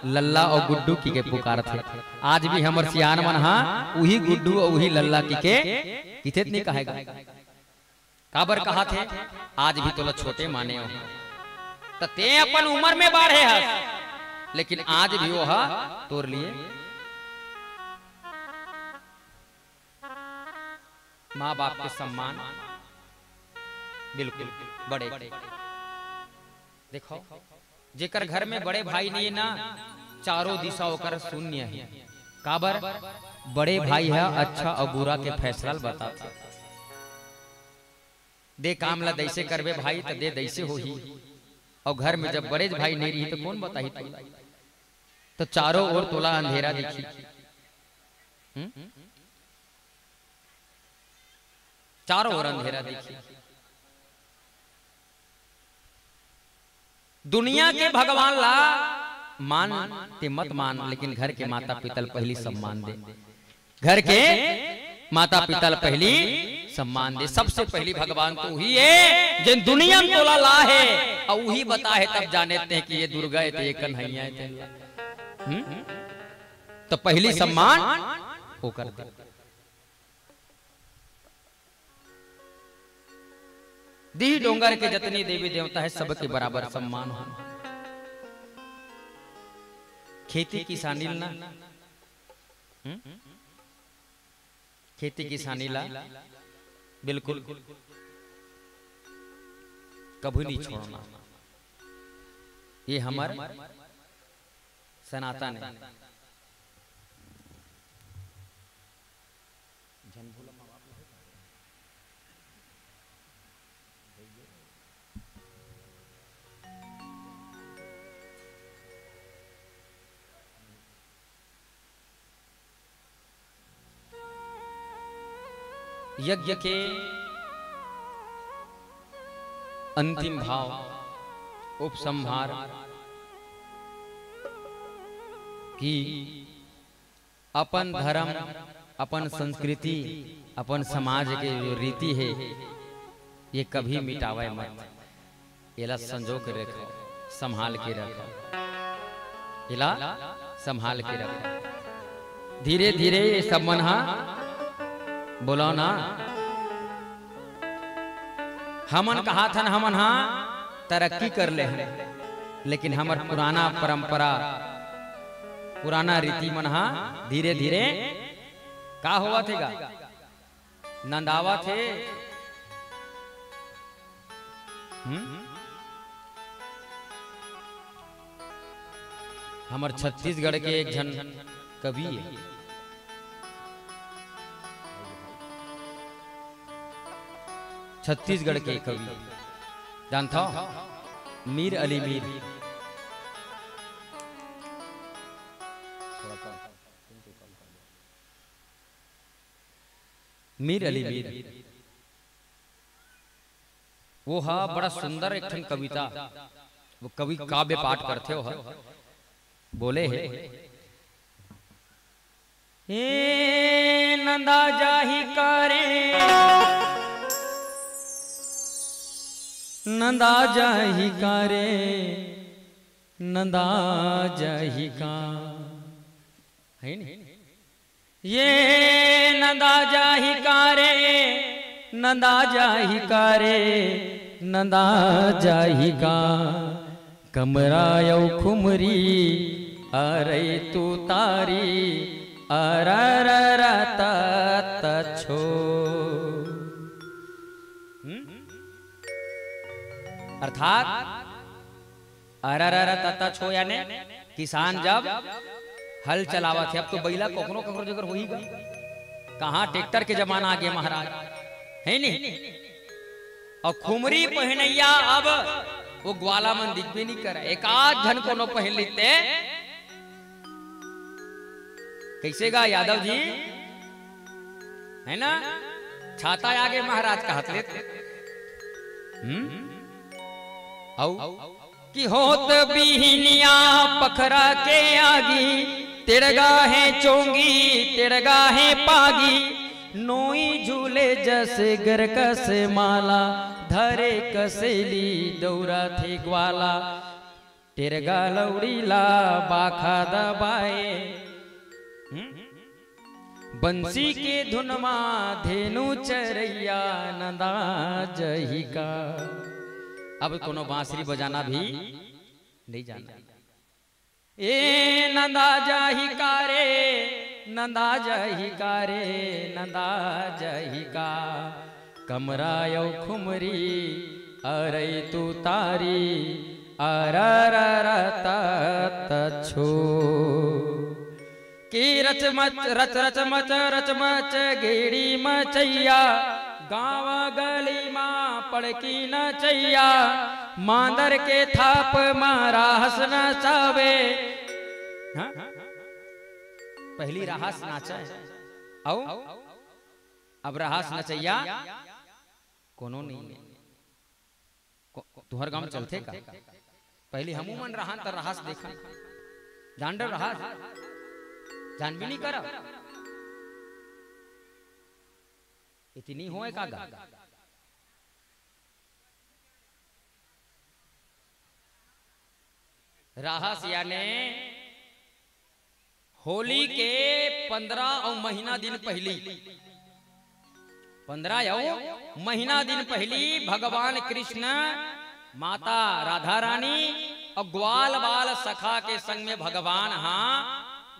लल्ला और गुड्डू की के पुकारथे। आज भी हमर सियान मन हा उही गुड्डू और उही लल्ला की के किथे त नहीं कहेगा। काबर कहाथे? आज भी तोला छोटे माने हो, त ते अपन उम्र में बाढ़े हस, लेकिन आज भी वो हा तोर लिए माँ बाप के सम्मान। बिल्कुल, बड़े। देखो, जेकर घर में बड़े भाई नहीं है ना, चारों दिशा ओकर शून्य है। काबर? बड़े भाई है अच्छा और बुरा के फैसला ल बताथे। दे काम ला दैसे करबे भाई, त दे दैसे होही। और घर में जब बड़े भाई नहीं रही, तो कौन बताही तोला? तो चारों ओर तोला अंधेरा दिखी। हम्म? चारों ओर अंधेरा दिखी। दुनिया के भगवान ला मान ते मत मान, लेकिन घर के माता पिता ल पहली सम्मान दे। घर के माता पिता ल पहली सम्मान दे। सबसे पहली भगवान तो उही है, जेन दुनिया में तोला ला है, और उही बता है, तब जाने ते कि ये दुर्गा है, ते ये कन्हैया है, ते हम्म? तो पहली सम्मान वो कर दे। दीह डोंगर के जतनी देवी देवता हे, सबके बराबर सम्मान हो। खेती किसानी ल ना, हम्म? खेती किसानी ला बिल्कुल कभी नहीं छोड़ना। ये हमर सनातन हे। यज्ञ के अंतिम भाव, उपसंहार, कि अपन धर्म, अपन संस्कृति, अपन समाज के जो रीति हे, ये कभी मिटावय मत। एला संजो के रखव, संभाल के रखव, एला संभाल के रखव। धीरे धीरे ये सब मन हा, बोलो ना, हमन कहाथन, हमन हा तरक्की कर ले हन, लेकिन हमर पुराना परंपरा, पुराना रीति मन हा धीरे धीरे का होवत हे गा? नंदावत हे। हम्म? हमर छत्तीसगढ़ के एक झन कवि हे, छत्तीसगढ़ के कवि, जानथव? मीर अली मीर। मीर अली मीर, वो हा बड़ा सुंदर एक ठन कविता, वो कवि काव्य पाठ करथे, वो हा बोले हे, "ए नंदा जाही का रे, नंदा जाही का रे, नंदा जाही का।" हे नी? ये नंदा जाही का रे, नंदा जाही का रे, नंदा जाही का। कमरा अउ खुमरी, अरई तुतारी, अररर तत छो। हम्म? अर्थात अररर तत छो याने किसान जब हल चलावत हे, अब तो बइला कखनो कखरो जगर होही गा, कहाँ ट्रैक्टर के जमाना आगे महाराज, हे नी? अउ खुमरी पहिनइया अब वो ग्वाला मन दिखबे नहीं करे, एकाध झन कोनो पहिन लेते। कइसे गा यादव जी, हे ना? छाता आगे महाराज कहत लेते। हम्म? अउ कि होत बिहनिया पखरा के आगी, तिड़गा हे चोंगी, तिड़गा हे पागी, नोई झूले जस गरकस माला, धरे कसेली दौरा थे ग्वाला, तिड़गा लौड़ी ला बाखा दबाए। हम्म? बंसी के धुन मा धेनु चरैया नंदा जही का। अब कोनो बांसुरी बजाना भी नहीं जाना। ए नंदा जही का रे, नंदा जही का रे, नंदा जही का। कमरा अउ खुमरी, अरई तुतारी, अररर तत छो। कि रच मच, रच रच मच, रच मच गेड़ी मचैया, गाँव गली मा पड़की नचैया, मांदर के थाप मा राहस नचावे। हाँ? पहली राहस नाचे, अउ अब राहस नचैया कोनो नहीं हे। को-, तुहर गांव चलथे का? पहली हमू मन रहन त राहस देखन। जान डर राहस? जान भी नहीं करब। इतनी होए का गा? राहस याने होली के पंद्रह अउ महीना दिन पहिली पंद्रह अउ महीना दिन पहिली भगवान कृष्ण, माता राधा रानी अउ ग्वाल बाल सखा के संग में भगवान हा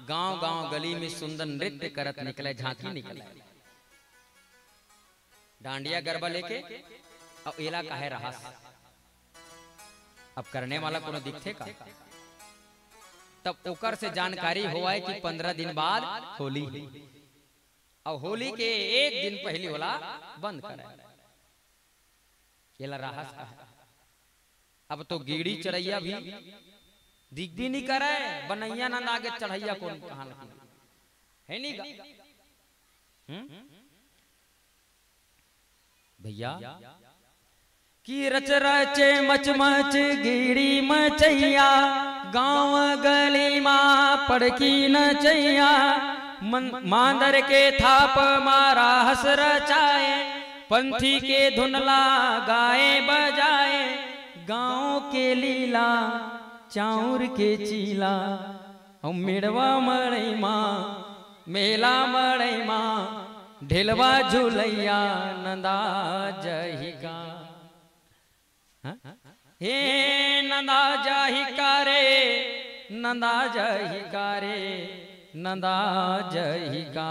गांव-गांव गली में सुंदर नृत्य करत निकले, झांकी निकले, डांडिया गरबा लेके। अउ एला काहे रहस? अब करने वाला कोनो दिखथे का? तब ओकर से जानकारी होवय कि पंद्रह दिन बाद होली हे। अउ होली के एक दिन पहिली ओला बंद करय। एला रहस कहा। अब तो गेड़ी चढ़इया भी दिखबे नइ करय, बनइया नंदा के चढ़इया कोन कहां लगी? हे नहीं गा? हम्म? भैया, कि रच रच मच मच गेड़ी मचइया, गांव गली मा पड़की नचइया, मन-, मांदर के थाप मा राहस रचाए, पंथी के धुन ला गाए बजाए, गांव के लीला चाउर के चीला, अउ मेड़वा मड़ई मा, मेला मड़ई मा, ढेलवा झुलइया नंदा जही का। हाँ? हे नंदा जही का रे, नंदा जही का रे, नंदा जही का।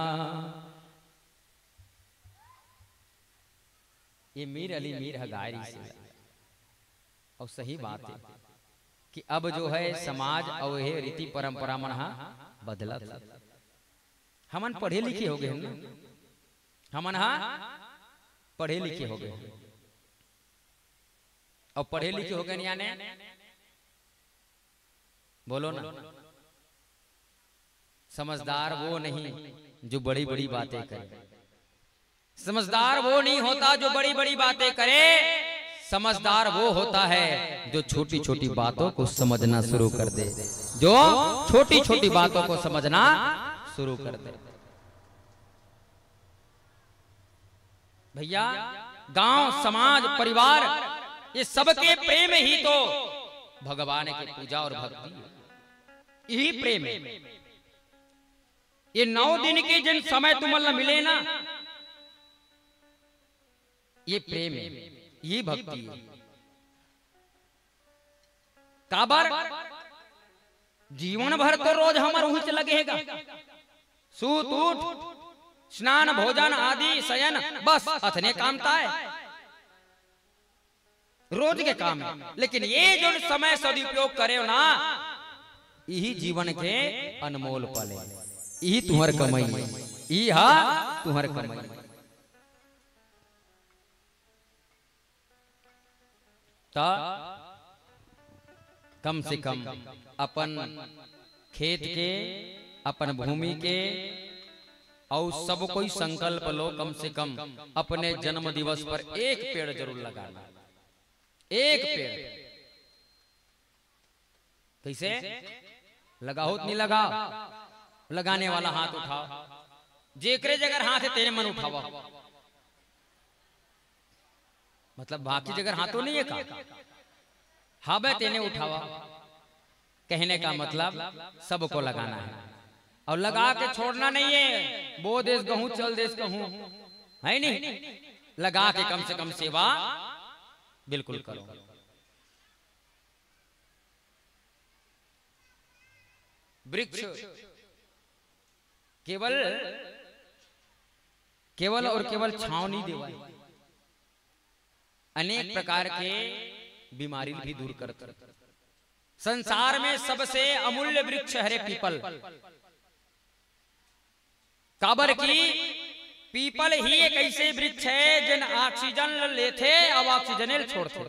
ये मीर अली मीर ह गाय रहिस हे। अउ सही बात हे कि अब जो है समाज अउ ये रीति परंपरा मन हा बदलत हे। हमन पढ़े लिखे हो गए हन ना, हमन हा पढ़े लिखे हो गए हन। अउ पढ़े लिखे हो गए हन याने बोलो ना, समझदार वो नहीं जो बड़ी-बड़ी बातें करे। समझदार वो नहीं होता जो बड़ी-बड़ी बातें करे। समझदार वो होता है जो छोटी-छोटी बातों को समझना शुरू कर दे, जो छोटी-छोटी बातों को समझना शुरू कर दे। भैया, गांव, समाज, परिवार, ये सबके प्रेम ही तो भगवान के पूजा और भक्ति हे। यही प्रेम हे। ये नौ दिन के जिन समय तुमन ला मिले ना, ये प्रेम हे, ये भक्ति हे। काबर? जीवन भर तो रोज हमर उहिच लगे हे गा। सूत उठ, स्नान, भोजन आदि, शयन, बस अतने काम ताय। रोज के काम हे। लेकिन ये जो समय सदुपयोग करे हो ना, यही जीवन के अनमोल पल हे, यही तुहर कमई हे, यही हा तुहर कमई हे। त कम से कम अपन खेत के, अपन भूमि के, अउ सब कोई संकल्प लो, कम से कम अपने जन्म दिवस पर एक पेड़ जरूर लगाना, एक पेड़। कइसे? लगाहू त नहीं लगाव? लगाने वाला हाथ उठाव। जेकरे जगर हाथ हे, तेने मन उठावा। मतलब, बाकी जगर हाथों नहीं हे का? हाबे, तेने उठावा। कहने का मतलब, सबको लगाना हे। अउ लगा के छोड़ना नहीं हे, बो देस गहूं, चल देस कहूं, हे नहीं? लगा के कम से कम सेवा बिल्कुल करो। वृक्ष केवल, केवल अउ केवल छांव नहीं देवय, अनेक प्रकार के बीमारी भी दूर करथे। संसार में सबसे अमूल्य वृक्ष हरे पीपल। काबर कि पीपल ही एक अइसे वृक्ष हे, जेन oxygen ल लेथे अउ oxygen ल छोड़थे।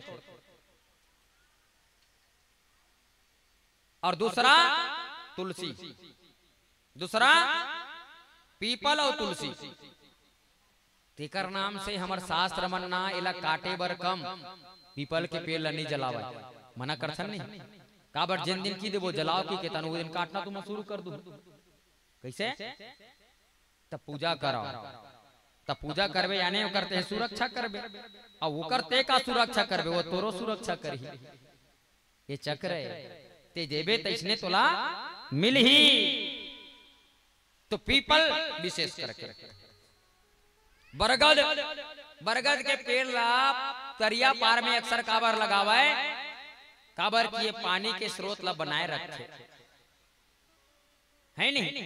अउ दूसरा तुलसी, दूसरा पीपल अउ तुलसी। तेकर नाम से हमर शास्त्र मन ना एला काटे बर कम, पीपल के पेड़ ल नहीं जलावय, मना करथन नहीं। काबर जेन दिन कहि देबो जलाव कहिके, तहन वो दिन काटना तुम शुरू कर दू। कइसे? त पूजा करव, त पूजा करबे याने ओकर ते सुरक्षा करबे, अउ ओकर ते का सुरक्षा करबे, वो तोरो सुरक्षा करही। ये चक्र हे, ते देबे तइसने तोला मिलही। तो पीपल विशेष करके बरगद, बरगद के पेड़ ला तरिया पार में अक्सर काबर लगावय? काबर कि ये पानी के स्रोत ला बनाए रखथे, है नहीं?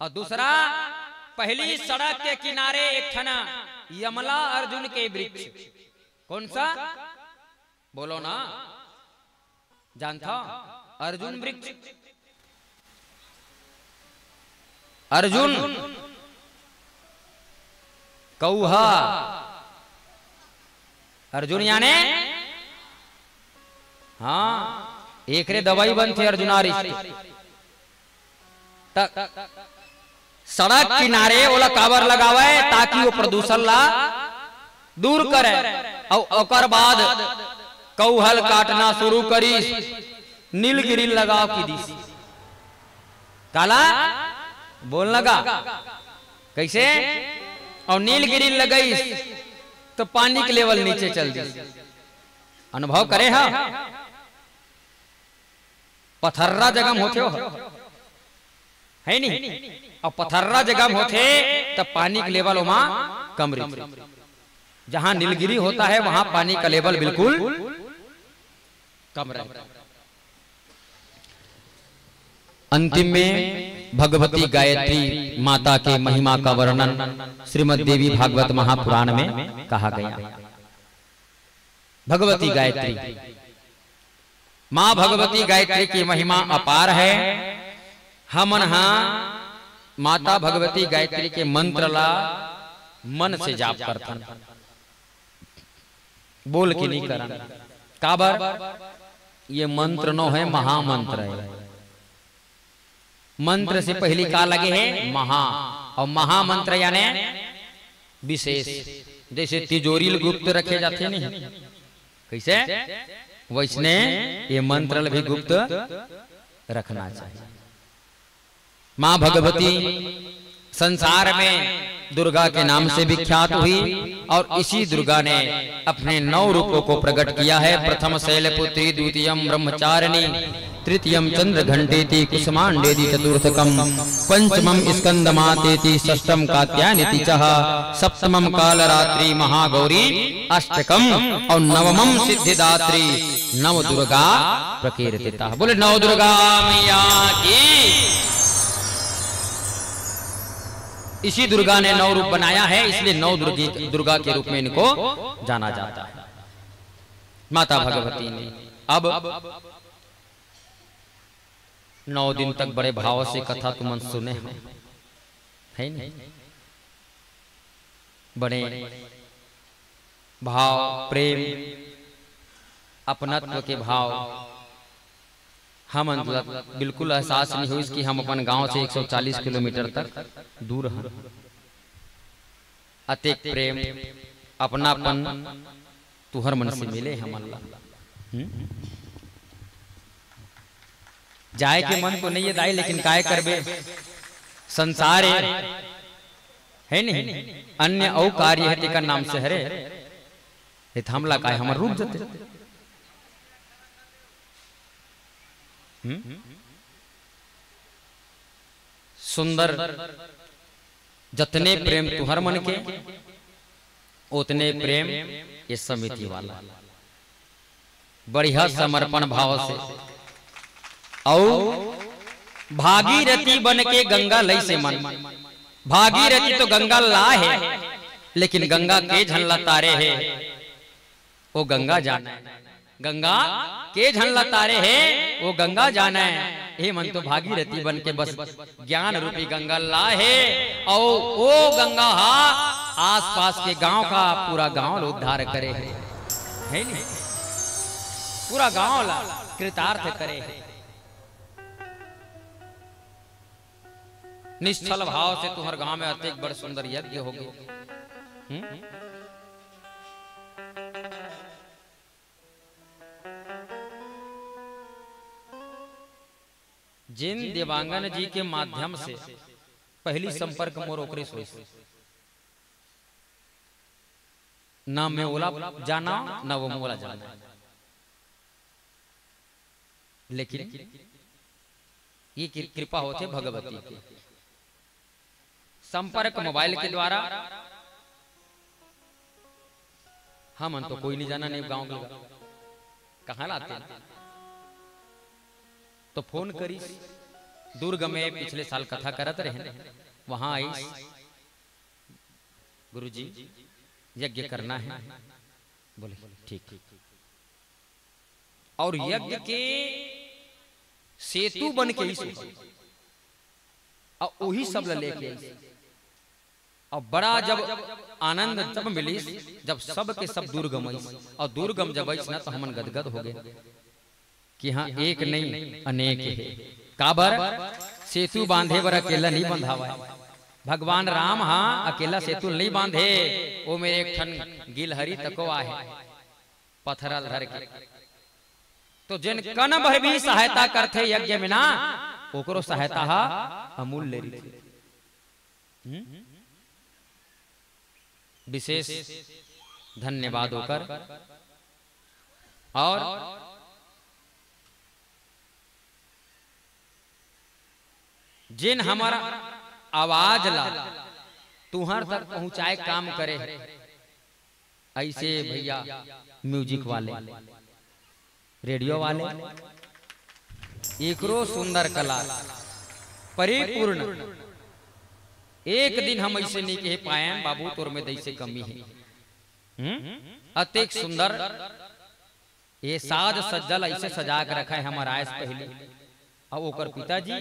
और दूसरा, पहली सड़क के किनारे एक ठन यमला अर्जुन के वृक्ष। कौन सा? बोलो ना, जानता? अर्जुन वृक्ष। अर्जुन, कौहा। अर्जुन याने, हाँ, एकरे दवाई बनथे अर्जुनारिष्ट। त सड़क किनारे ओला काबर लगावय? ताकि वो प्रदूषण ला दूर करे। अउ ओकर बाद कौहल काटना शुरू करिस, नीलगिरी लगाव की दिस। काला? बोल लगा। कैसे? और नीलगिरी लगाइस तो पानी के लेवल नीचे चल दिस। अनुभव करे हा? पथर्रा जगह में होथे हो, है नहीं? और पथर्रा जगह में होथे, तब पानी के लेवल ओमा कम रहिथे। जहां नीलगिरी होता है, वहां पानी का लेवल बिल्कुल कम रहता है। अंतिम में भगवती गायत्री माता के महिमा का वर्णन श्रीमद् देवी भागवत महापुराण में कहा गया। भगवती गायत्री, माँ भगवती गायत्री की महिमा अपार है। हमन हा माता भगवती गायत्री के मंत्र ला मन से जाप करथन, बोल के नहीं करन। काबर? ये मंत्र नो है, महामंत्र है। मंत्र से पहली का लगे है? महा। और महामंत्र याने विशेष, जैसे तिजोरी ल गुप्त रखे जाथे नहीं, कैसे? वैसने ये मंत्र ल भी गुप्त रखना चाहिए। माँ भगवती संसार में दुर्गा के नाम से विख्यात हुई और इसी दुर्गा ने अपने नौ रूपों को प्रकट किया है। प्रथम शैलपुत्री, द्वितीयम ब्रह्मचारिणी, तृतीयम चंद्र घंटेति, कुसुमांडेति चतुर्थकम, पंचमम स्कंदमातेति, षष्ठम कात्यायनीति चह, सप्तमम कालरात्रि महागौरी अष्टकम और नवमम सिद्धिदात्री नव दुर्गा प्रकीर्तिता। बोले नव दुर्गा मैया की। इसी दुर्गा ने नौ रूप बनाया है, इसलिए नौ दुर्गी, दुर्गा के रूप में इनको जाना जाता है। माता भगवती ने अब नौ दिन तक बड़े भाव से कथा तुमन सुने हो, है नहीं? बड़े भाव, प्रेम, अपनत्व के भाव हमन ल बिल्कुल एहसास नहीं होइस कि हम अपन गांव से एक सौ चालीस किलोमीटर तक दूर हन। अतेक प्रेम, अपनापन तुहर मन से मिले हमन ला। हम्म? जाए के मन तो नहीं है दाई, लेकिन काय करबे, संसार है, है नहीं? अन्य अउ कार्य है, तेकर नाम से हरे। ये थामला काय हमर रुक जते। हम्म? सुंदर, जतने प्रेम तुहर मन के, उतने प्रेम ये समिति वाला। बढ़िया समर्पण भाव से। अउ भागीरथी बन के गंगा लइसे मन। भागीरथी तो गंगा ला हे, लेकिन गंगा के झन ला तारे हे, वो गंगा जाने। गंगा के झन ला तारे हे, वो गंगा जाने। हे मन तो भागीरथी बन के बस ज्ञान रूपी गंगा ला हे, अउ वो गंगा हा आसपास के गांव का पूरा गांव ल उद्धार करे हे, है नी? पूरा गांव ला कृतार्थ करे हे। निश्छल भाव से तुहर गांव में अतेक बड़ सुंदर यज्ञ हो गए। हम्म? जिन देवांगन जी के माध्यम से पहली संपर्क मोर ओकरे से होइस। ना मैं ओला जाना, ना वो मोला जाना। लेकिन ये कृ-, कृपा होथे भगवती के। संपर्क मोबाइल के द्वारा। हमन तो कोई नहीं जाना, नहीं गांव के लोग कहाँ लाते हैं। तो फोन करिस, दुर्ग में पिछले साल कथा करत रहे, वहां आइस, "गुरुजी, यज्ञ करना है।" बोले, "ठीक।" और यज्ञ के सेतु बन के आइस, और वही सब ला लेके आइस। और बड़ा जब आनंद तब मिलिस, जब सब के सब दुर्गम आइस, और दुर्गम जब आइस ना, तो हमन गदगद हो गए कि हाँ, एक नहीं, अनेक है। काबर? सेतु बांधे बर अकेला नहीं बंधावा है। भगवान राम हाँ अकेला सेतु नहीं बांधे, वो मेर एक ठन गिलहरी तको आहे, पथरा ल धर के। तो जेन कन भर भी सहायता करथे यज्ञ में ना, ओकरो सहायता हा अमूल्य रहिथे। हम्म? विशेष धन्यवाद ओकर। और जेन हमर आवाज ला तुहर तक पहुंचाए काम करे हे, ऐसे भैया, म्यूजिक वाले, रेडियो वाले, एकरो सुंदर कला परिपूर्ण। एक दिन हम ऐसे नहीं कहे पाएन, "बाबू, तोर में दइसे कमी है।" हम्म? अतेक सुंदर ये साज सज्जा ल ऐसे सजा के रखा है हमर आयस पहले। अब ओकर पिताजी,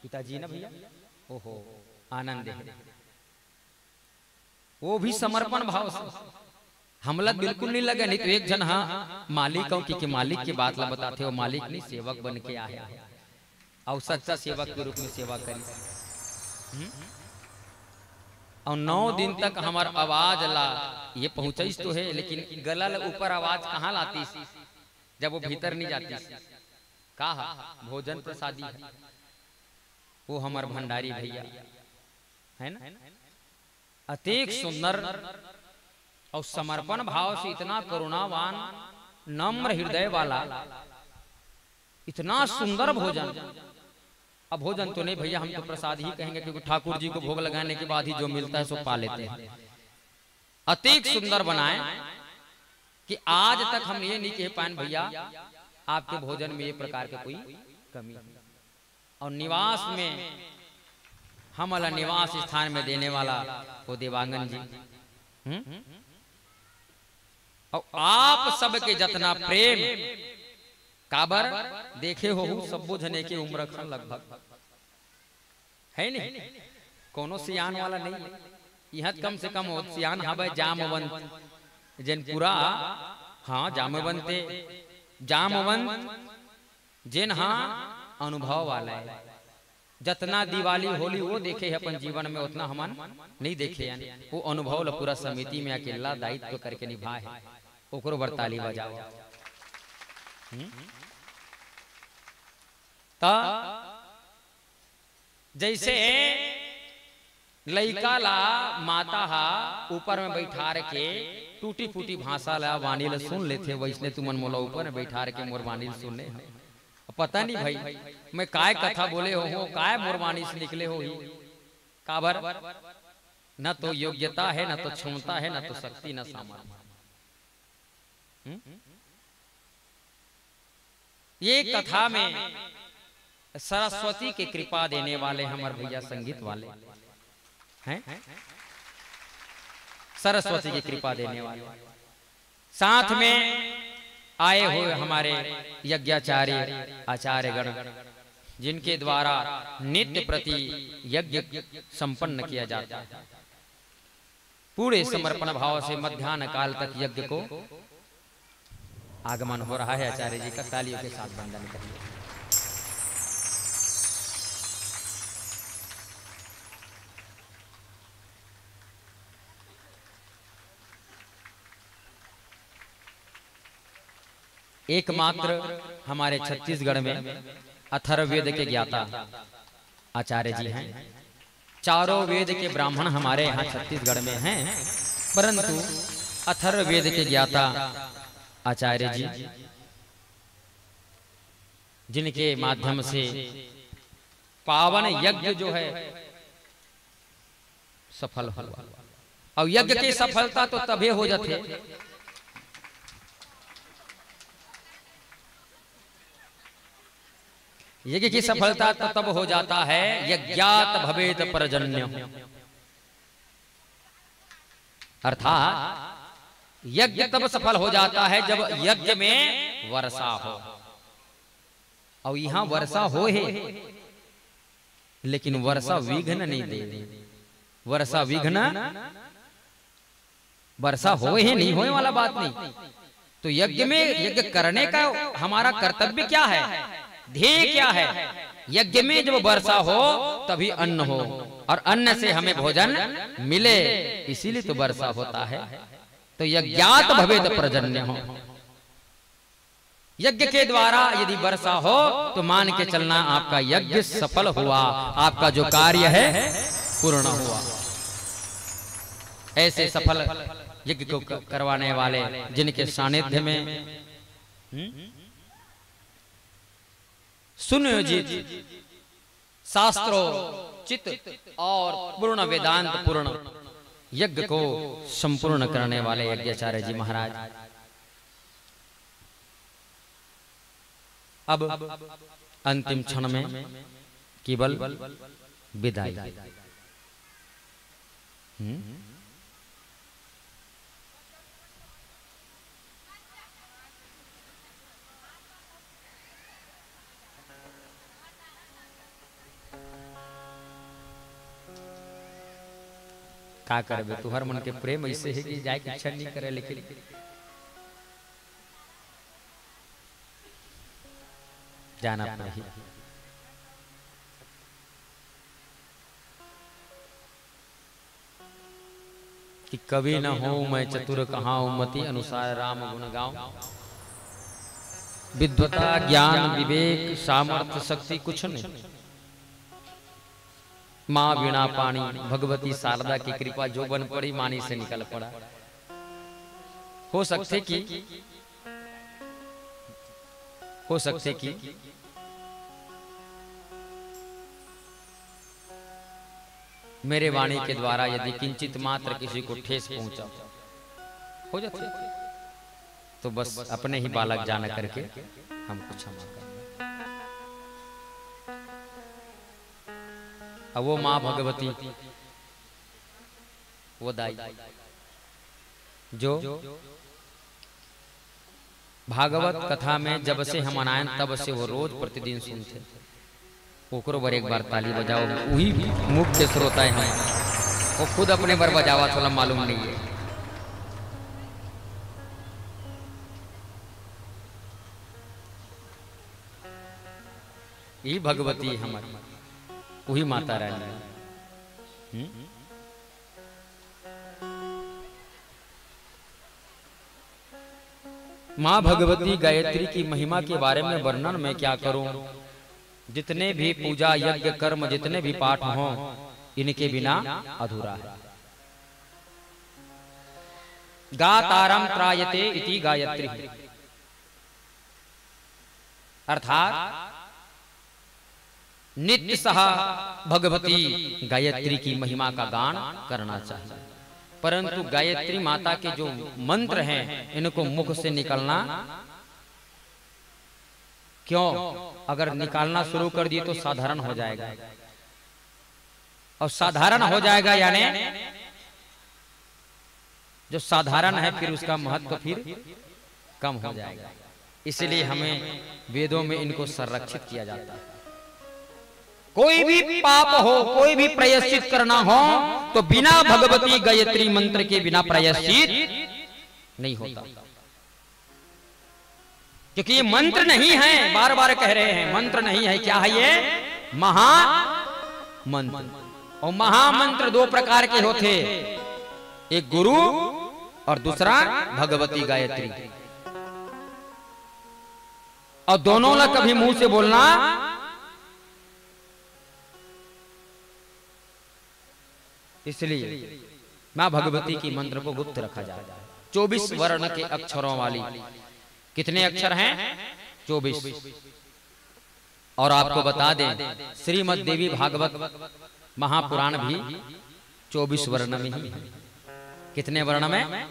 पिताजी ना भैया, ओहो, आनंद है। वो भी समर्पण भाव से, हमला बिल्कुल नहीं लगे, नहीं तो एक झन हा मालिक हो, क्योंकि मालिक की बात ला बताथे, वो मालिक नहीं, सेवक बन के आए हे, और सच्चा सेवक के रूप में सेवा करी। हम्म? और नौ दिन तक हमर आवाज ला ये पहुंचाइस तो है, लेकिन गला ले ऊपर आवाज कहाँ लातीस, जब वो भीतर नहीं जातीस? का हा? भोजन प्रसादी हा। वो हमर भंडारी भैया, है ना? अतेक सुंदर और समर्पण भाव से, इतना करुणावान, नम्र हृदय वाला, इतना सुंदर भोजन। अब भोजन तो नहीं भैया, हम तो प्रसाद ही कहेंगे, क्योंकि ठाकुर जी को भोग लगाने के बाद ही जो मिलता है, सो पा लेते हैं। अतेक सुंदर बनाए कि आज तक हम ये नहीं कह पाए, "भैया, आपके भोजन में ये प्रकार के कोई कमी है।" और निवास में, हमला निवास स्थान में देने वाला वो देवांगन जी, हम्म? और आप सबके जतना प्रेम, काबर देखे हो, सब्बो झने के उम्र खन लगभग, है नहीं? कोनो सियान वाला नहीं है। इहाँ त कम से कम वो सियान हवय जामवंत, जेन पूरा, हाँ, जामवंते, जामवंत, जेन हा अनुभव वाला है। जतना दिवाली, होली वो देखे हे अपन जीवन में, उतना हमन नहीं देखे हन। वो अनुभव ल पूरा समिति में अकेला दायित्व करके निभाए हे, ओकरो बर ताली बजाओ। हम्म? त जैसे लइका ला माता हा ऊपर में बैठार के टूटी फूटी भाषा ला, वाणी ला सुन लेथे, वैसने तुमन मोला ऊपर में बैठार के मोर वाणी ला सुनने हव। अब पता नहीं भाई, मैं काय कथा बोले हो, हो काय मोर वाणी से निकले होही। काबर? न तो योग्यता है, न तो क्षमता है, न तो शक्ति, न सामर्थ्य। हम्म? ये कथा में सरस्वती के कृपा देने वाले हमर भैया संगीत वाले हैं, सरस्वती की कृपा देने वाले, साथ में आए हुए हमारे यज्ञाचार्य आचार्यगण, जिनके द्वारा नित्य प्रति यज्ञ संपन्न किया जाता है। पूरे समर्पण भाव से मध्यान्ह काल तक यज्ञ को आगमन हो रहा है। आचार्य जी का तालियों के साथ वंदन करिए। एकमात्र हमारे छत्तीसगढ़ में अथर्ववेद के ज्ञाता आचार्य जी हैं। चारों वेद के ब्राह्मण हमारे यहाँ छत्तीसगढ़ में हैं, परंतु अथर्ववेद के ज्ञाता आचार्य जी, जिनके माध्यम से पावन यज्ञ जो है, सफल हुआ। अउ यज्ञ के सफलता तो तभे हो जाथे, यज्ञ की सफलता तो तब हो जाता है, यज्ञात भवेत पर्जन्य। अर्थात यज्ञ तब सफल हो जाता है जब यज्ञ में वर्षा हो। अउ यहां वर्षा हो हे, लेकिन वर्षा विघ्न नहीं दे। वर्षा विघ्न, वर्षा होय हे, नहीं होय वाला बात नहीं। तो यज्ञ में, यज्ञ करने का हमारा कर्तव्य क्या है, ध्येय क्या है? यज्ञ में जब वर्षा हो, तभी अन्न हो, और अन्न से हमें भोजन मिले, इसीलिए तो वर्षा होता है। तो यज्ञात भवेत पर्जन्य हो। यज्ञ के द्वारा यदि वर्षा हो, तो मान के चलना, आपका यज्ञ सफल हुआ, आपका जो कार्य है, पूर्ण हुआ। ऐसे सफल यज्ञ को क-, करवाने वाले, जिनके सानिध्य में, हम्म? सुनियोजित, शास्त्रोचित और पूर्ण वेदांत पूर्ण यज्ञ को संपूर्ण करने वाले यज्ञाचार्य जी महाराज। अब अंतिम क्षण में केवल विदाई। हम्म? का करबे, तुहर मन के प्रेम ऐसे हे कि जाय के इच्छा नहीं करे, लेकिन जाना पड़ही। कि कवि न हों मैं चतुर कहाऊं, मति अनुसार राम गुण गाऊं। विद्वता, ज्ञान, विवेक, सामर्थ्य, शक्ति कुछ नहीं। माँ वीणा पाणी, भगवती शारदा की कृपा, जो बन पड़ी, मानी से निकल पड़ा। हो सकथे कि, हो सकथे कि मेरे वाणी के द्वारा यदि किंचित मात्र किसी को ठेस पहुंचा, हो जाथे, तो बस अपने ही बालक जाना करके हमको क्षमा करना। अब वो माँ भगवती, वो दाई, जो भागवत कथा में जब से हमन आयन, तब से वो रोज प्रतिदिन सुनथे। ओकरो बर एक बार ताली बजाओ, वही मुख्य श्रोता है, वो खुद अपने बर बजावत हे, ओला मालूम नहीं है। ई भगवती हमर, वही माता रानी। हम्म? माँ भगवती गायत्री की महिमा के बारे में वर्णन मैं क्या करूं? जितने भी पूजा, यज्ञ, कर्म, जितने भी पाठ हों, इनके बिना अधूरा है। गातारम त्रायते इति गायत्री, अर्थात नित्य सह भगवती गायत्री की महिमा का गान करना चाहिए, परंतु गायत्री माता के जो मंत्र हैं, इनको मुख से निकलना क्यों, अगर निकालना शुरू कर दिए तो साधारण हो जाएगा, और साधारण हो जाएगा यानी जो साधारण है, फिर उसका महत्व फिर कम हो जाएगा। इसलिए हमें वेदों में इनको संरक्षित किया जाता है। कोई भी पाप हो, कोई भी प्रायश्चित करना हो, तो बिना भगवती गायत्री मंत्र के बिना प्रायश्चित नहीं होता, क्योंकि ये मंत्र नहीं है, बार बार कह रहे हैं, मंत्र नहीं है। क्या है ये? महा मंत्र। और महामंत्र दो प्रकार के होथे, एक गुरु और दूसरा भगवती गायत्री। और दोनों ला कभी मुंह से बोलना, इसलिए मां भगवती की मंत्र को गुप्त रखा जाता है। चौबीस वर्ण के अक्षरों वाली, कितने अक्षर हैं? चौबीस। और आपको बता दें, श्रीमद् देवी भागवत महापुराण भी चौबीस वर्ण में ही। कितने वर्ण में?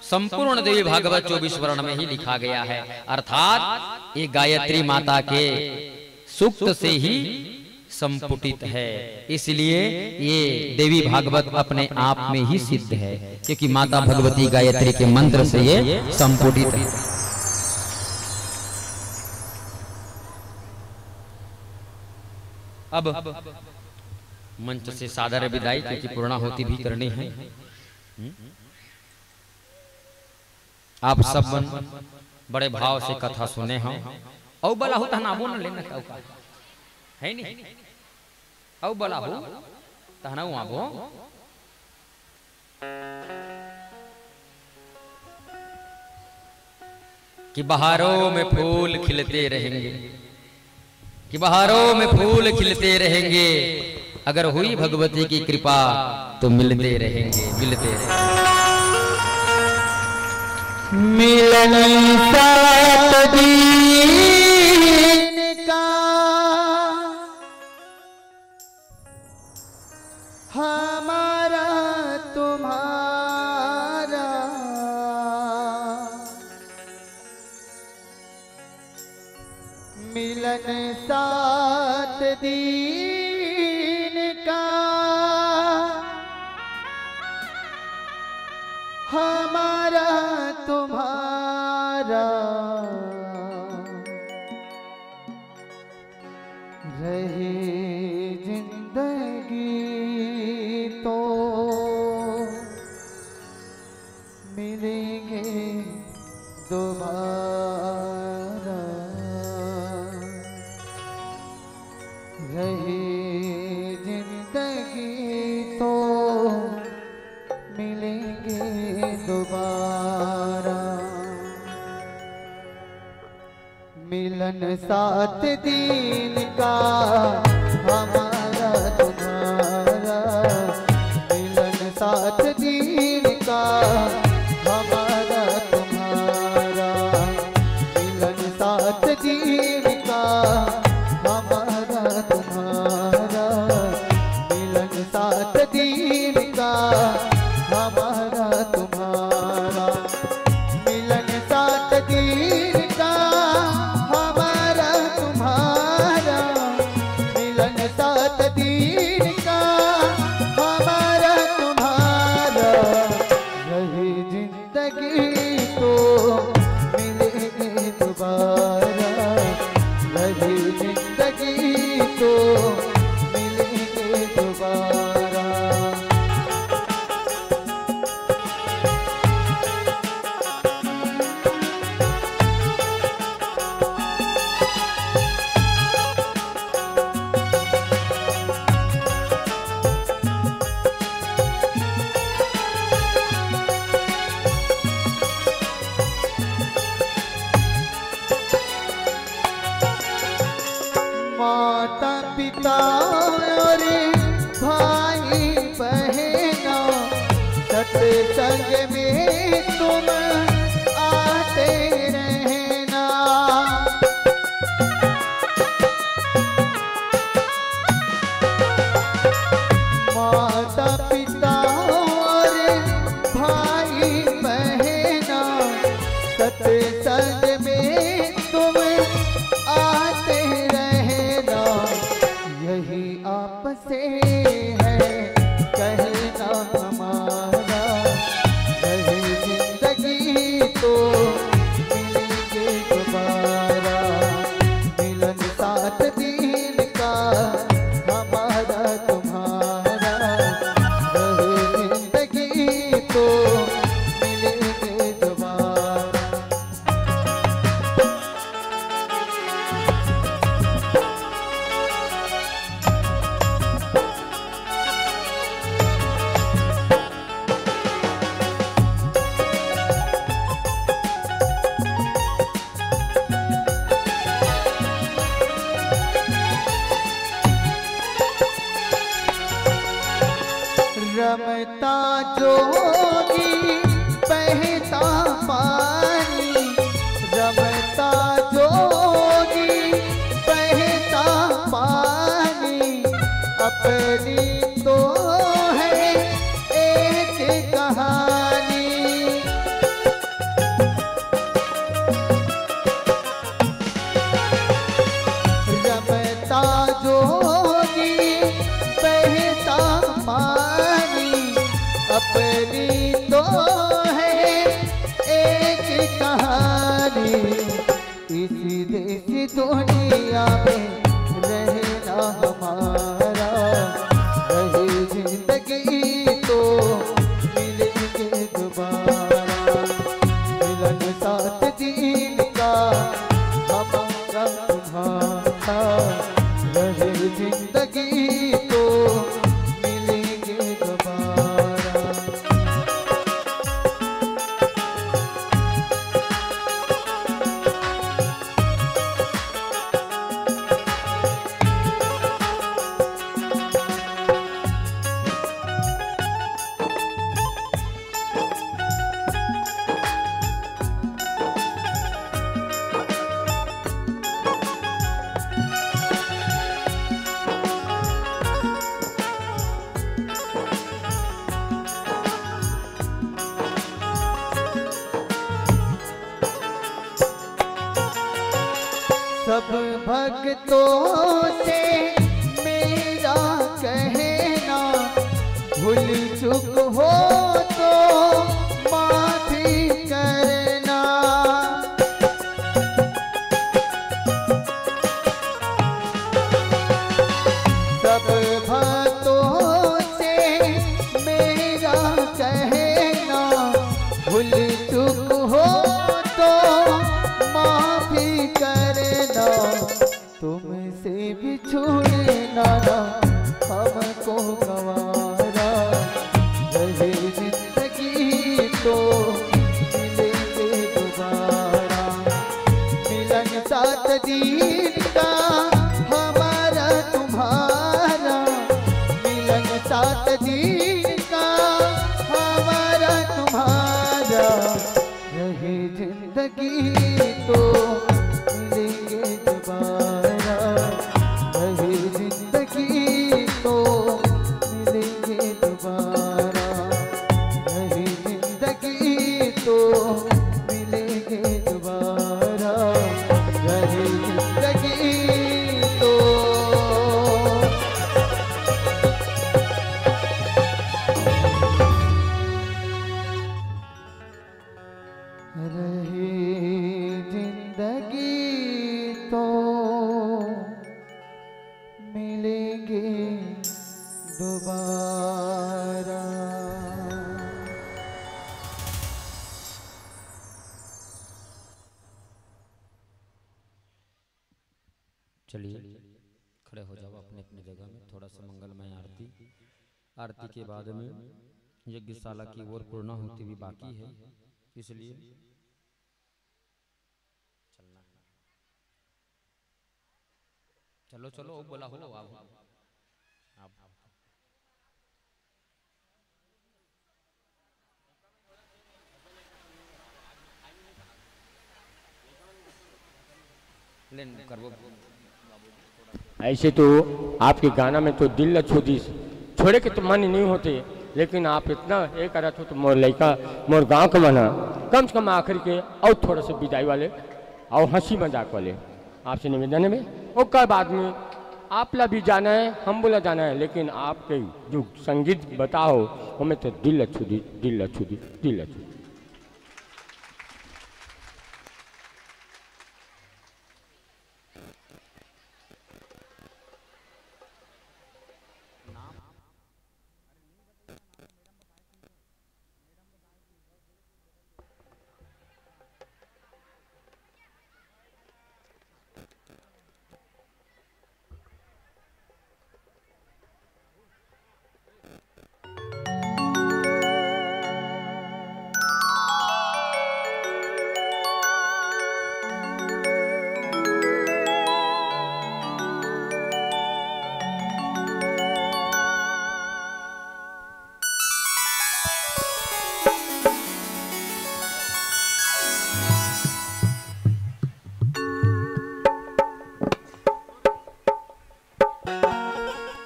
संपूर्ण देवी भागवत चौबीस वर्ण में ही लिखा गया है। अर्थात ये गायत्री माता के सूक्त से ही संपुटित है, इसलिए ये देवी भागवत अपने आप में ही सिद्ध है, क्योंकि माता भगवती गायत्री के मंत्र से ये संपुटित है। अब मंच से सादर विदाई, क्योंकि पूर्णाहुति भी करनी है। हम्म? आप सब मन बड़े भाव से कथा सुने हो। अउ बलाहू तहन आबो न लेना, का का है नहीं? अउ बलाहू तहन आबो। कि बहारों में फूल खिलते रहेंगे, कि बहारों में फूल खिलते रहेंगे। अगर हुई भगवती की कृपा तो मिलते रहेंगे, मिलते रहेंगे। मिलन सात दिन का हमारा तुम्हारा, मिलन सात दिन का हमारा तुम्हारा, रहे जिंदगी तो मिलेंगे दोबारा, रहे जिंदगी तो मिलेंगे दोबारा। मिलन सात दिन का हमारा तुम्हारा, मिलन सात दिन का हमारा तुम्हारा, मिलन सात दिन का हमारा तुम्हारा, मिलन सात दिन का हमारा तुम्हारा, मिलन सात दिन का हमारा तुम्हारा, मिलन सात दिन का हमारा तुम्हारा, रहे जिंदगी तो मिलेंगे दोबारा, रहे जिंदगी तो मिलेंगे दोबारा। माता पिता और भाई बहना, सत्संग में तुम आते रहना। माता पिता और भाई बहना, सत्संग में तुम आते रहना। यही आपसे है कहना हमारा, रहे जिंदगी तो मिलेंगे दोबारा, मिलन सात दिन का हमारा तुम्हारा, रहे जिंदगी तो मिलेंगे दोबारा। रमता जोगी बहता पानी, रमता जोगी बहता पानी, अपनी तो है भक्तों से मेरा कहना, भूल चूक हो तो माफी करना। सब भक्तों से मेरा कहना, भूल चूक हो तो माफी करना। तुमसे बिछुड़ना ना हमको गवारा, रहे जिंदगी तो मिलेंगे दोबारा। मिलन सात दिन का हमारा तुम्हारा, मिलन सात दिन का हमारा तुम्हारा। रहे जिंदगी तो मिलेंगे दोबारा, रहे जिंदगी तो मिलेंगे दोबारा, रहे जिंदगी तो मिलेंगे दोबारा, रहे जिंदगी तो। रहे जिंदगी तो मिलेंगे दोबारा। चलिए, खड़े हो जाओ अपने अपने जगह में। थोड़ा सा मंगलमय आरती, आरती के बाद में यज्ञशाला की ओर पूर्णाहुति भी बाकी है, इसलिए चलना है। चलो चलो, वो बोला हो आप, आप। ऐसे तो आपके गाना में तो दिल ला छू दिस, छोड़े के तो मन नहीं होते, लेकिन आप इतना ये करत हो तो मोर लइका, मोर गांव के मन ह कम से कम आखिर के और थोड़ा सा विदाई वाले और हंसी मजाक वाले आपसे निवेदन है। ओकर बाद में आप ला भी जाना है, हम बोला जाना है, लेकिन आपके जो संगीत बताओ, हमें तो दिल ला छू दी, दिल ला छू दी, दिल ला छू दी।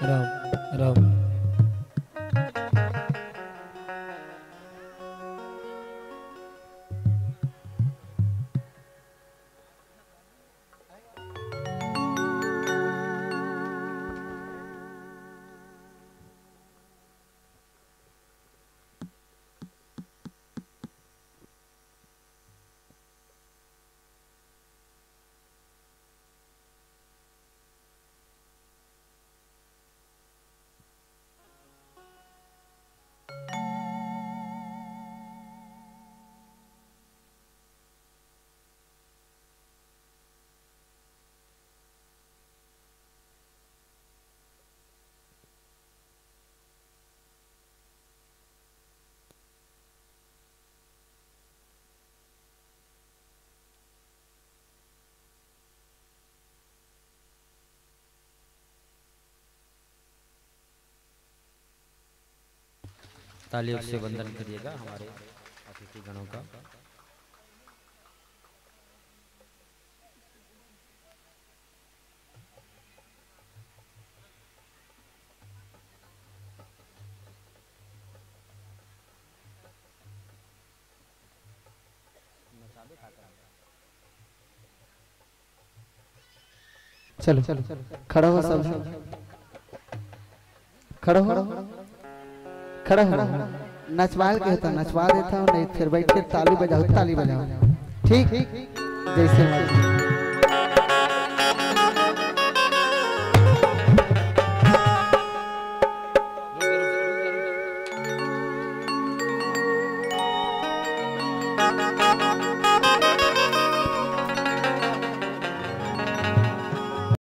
राम राम। तालियों से वंदन करिएगा हमारे अतिथि गणों का। चलो, खड़ा हो सब, खड़ा हो, खड़ा हो। नचवाल के होता, नचवा देता हूँ, नहीं फिर बैठ के ताली बजाओ, ताली बजाओ। ठीक, जैसे मर्जी।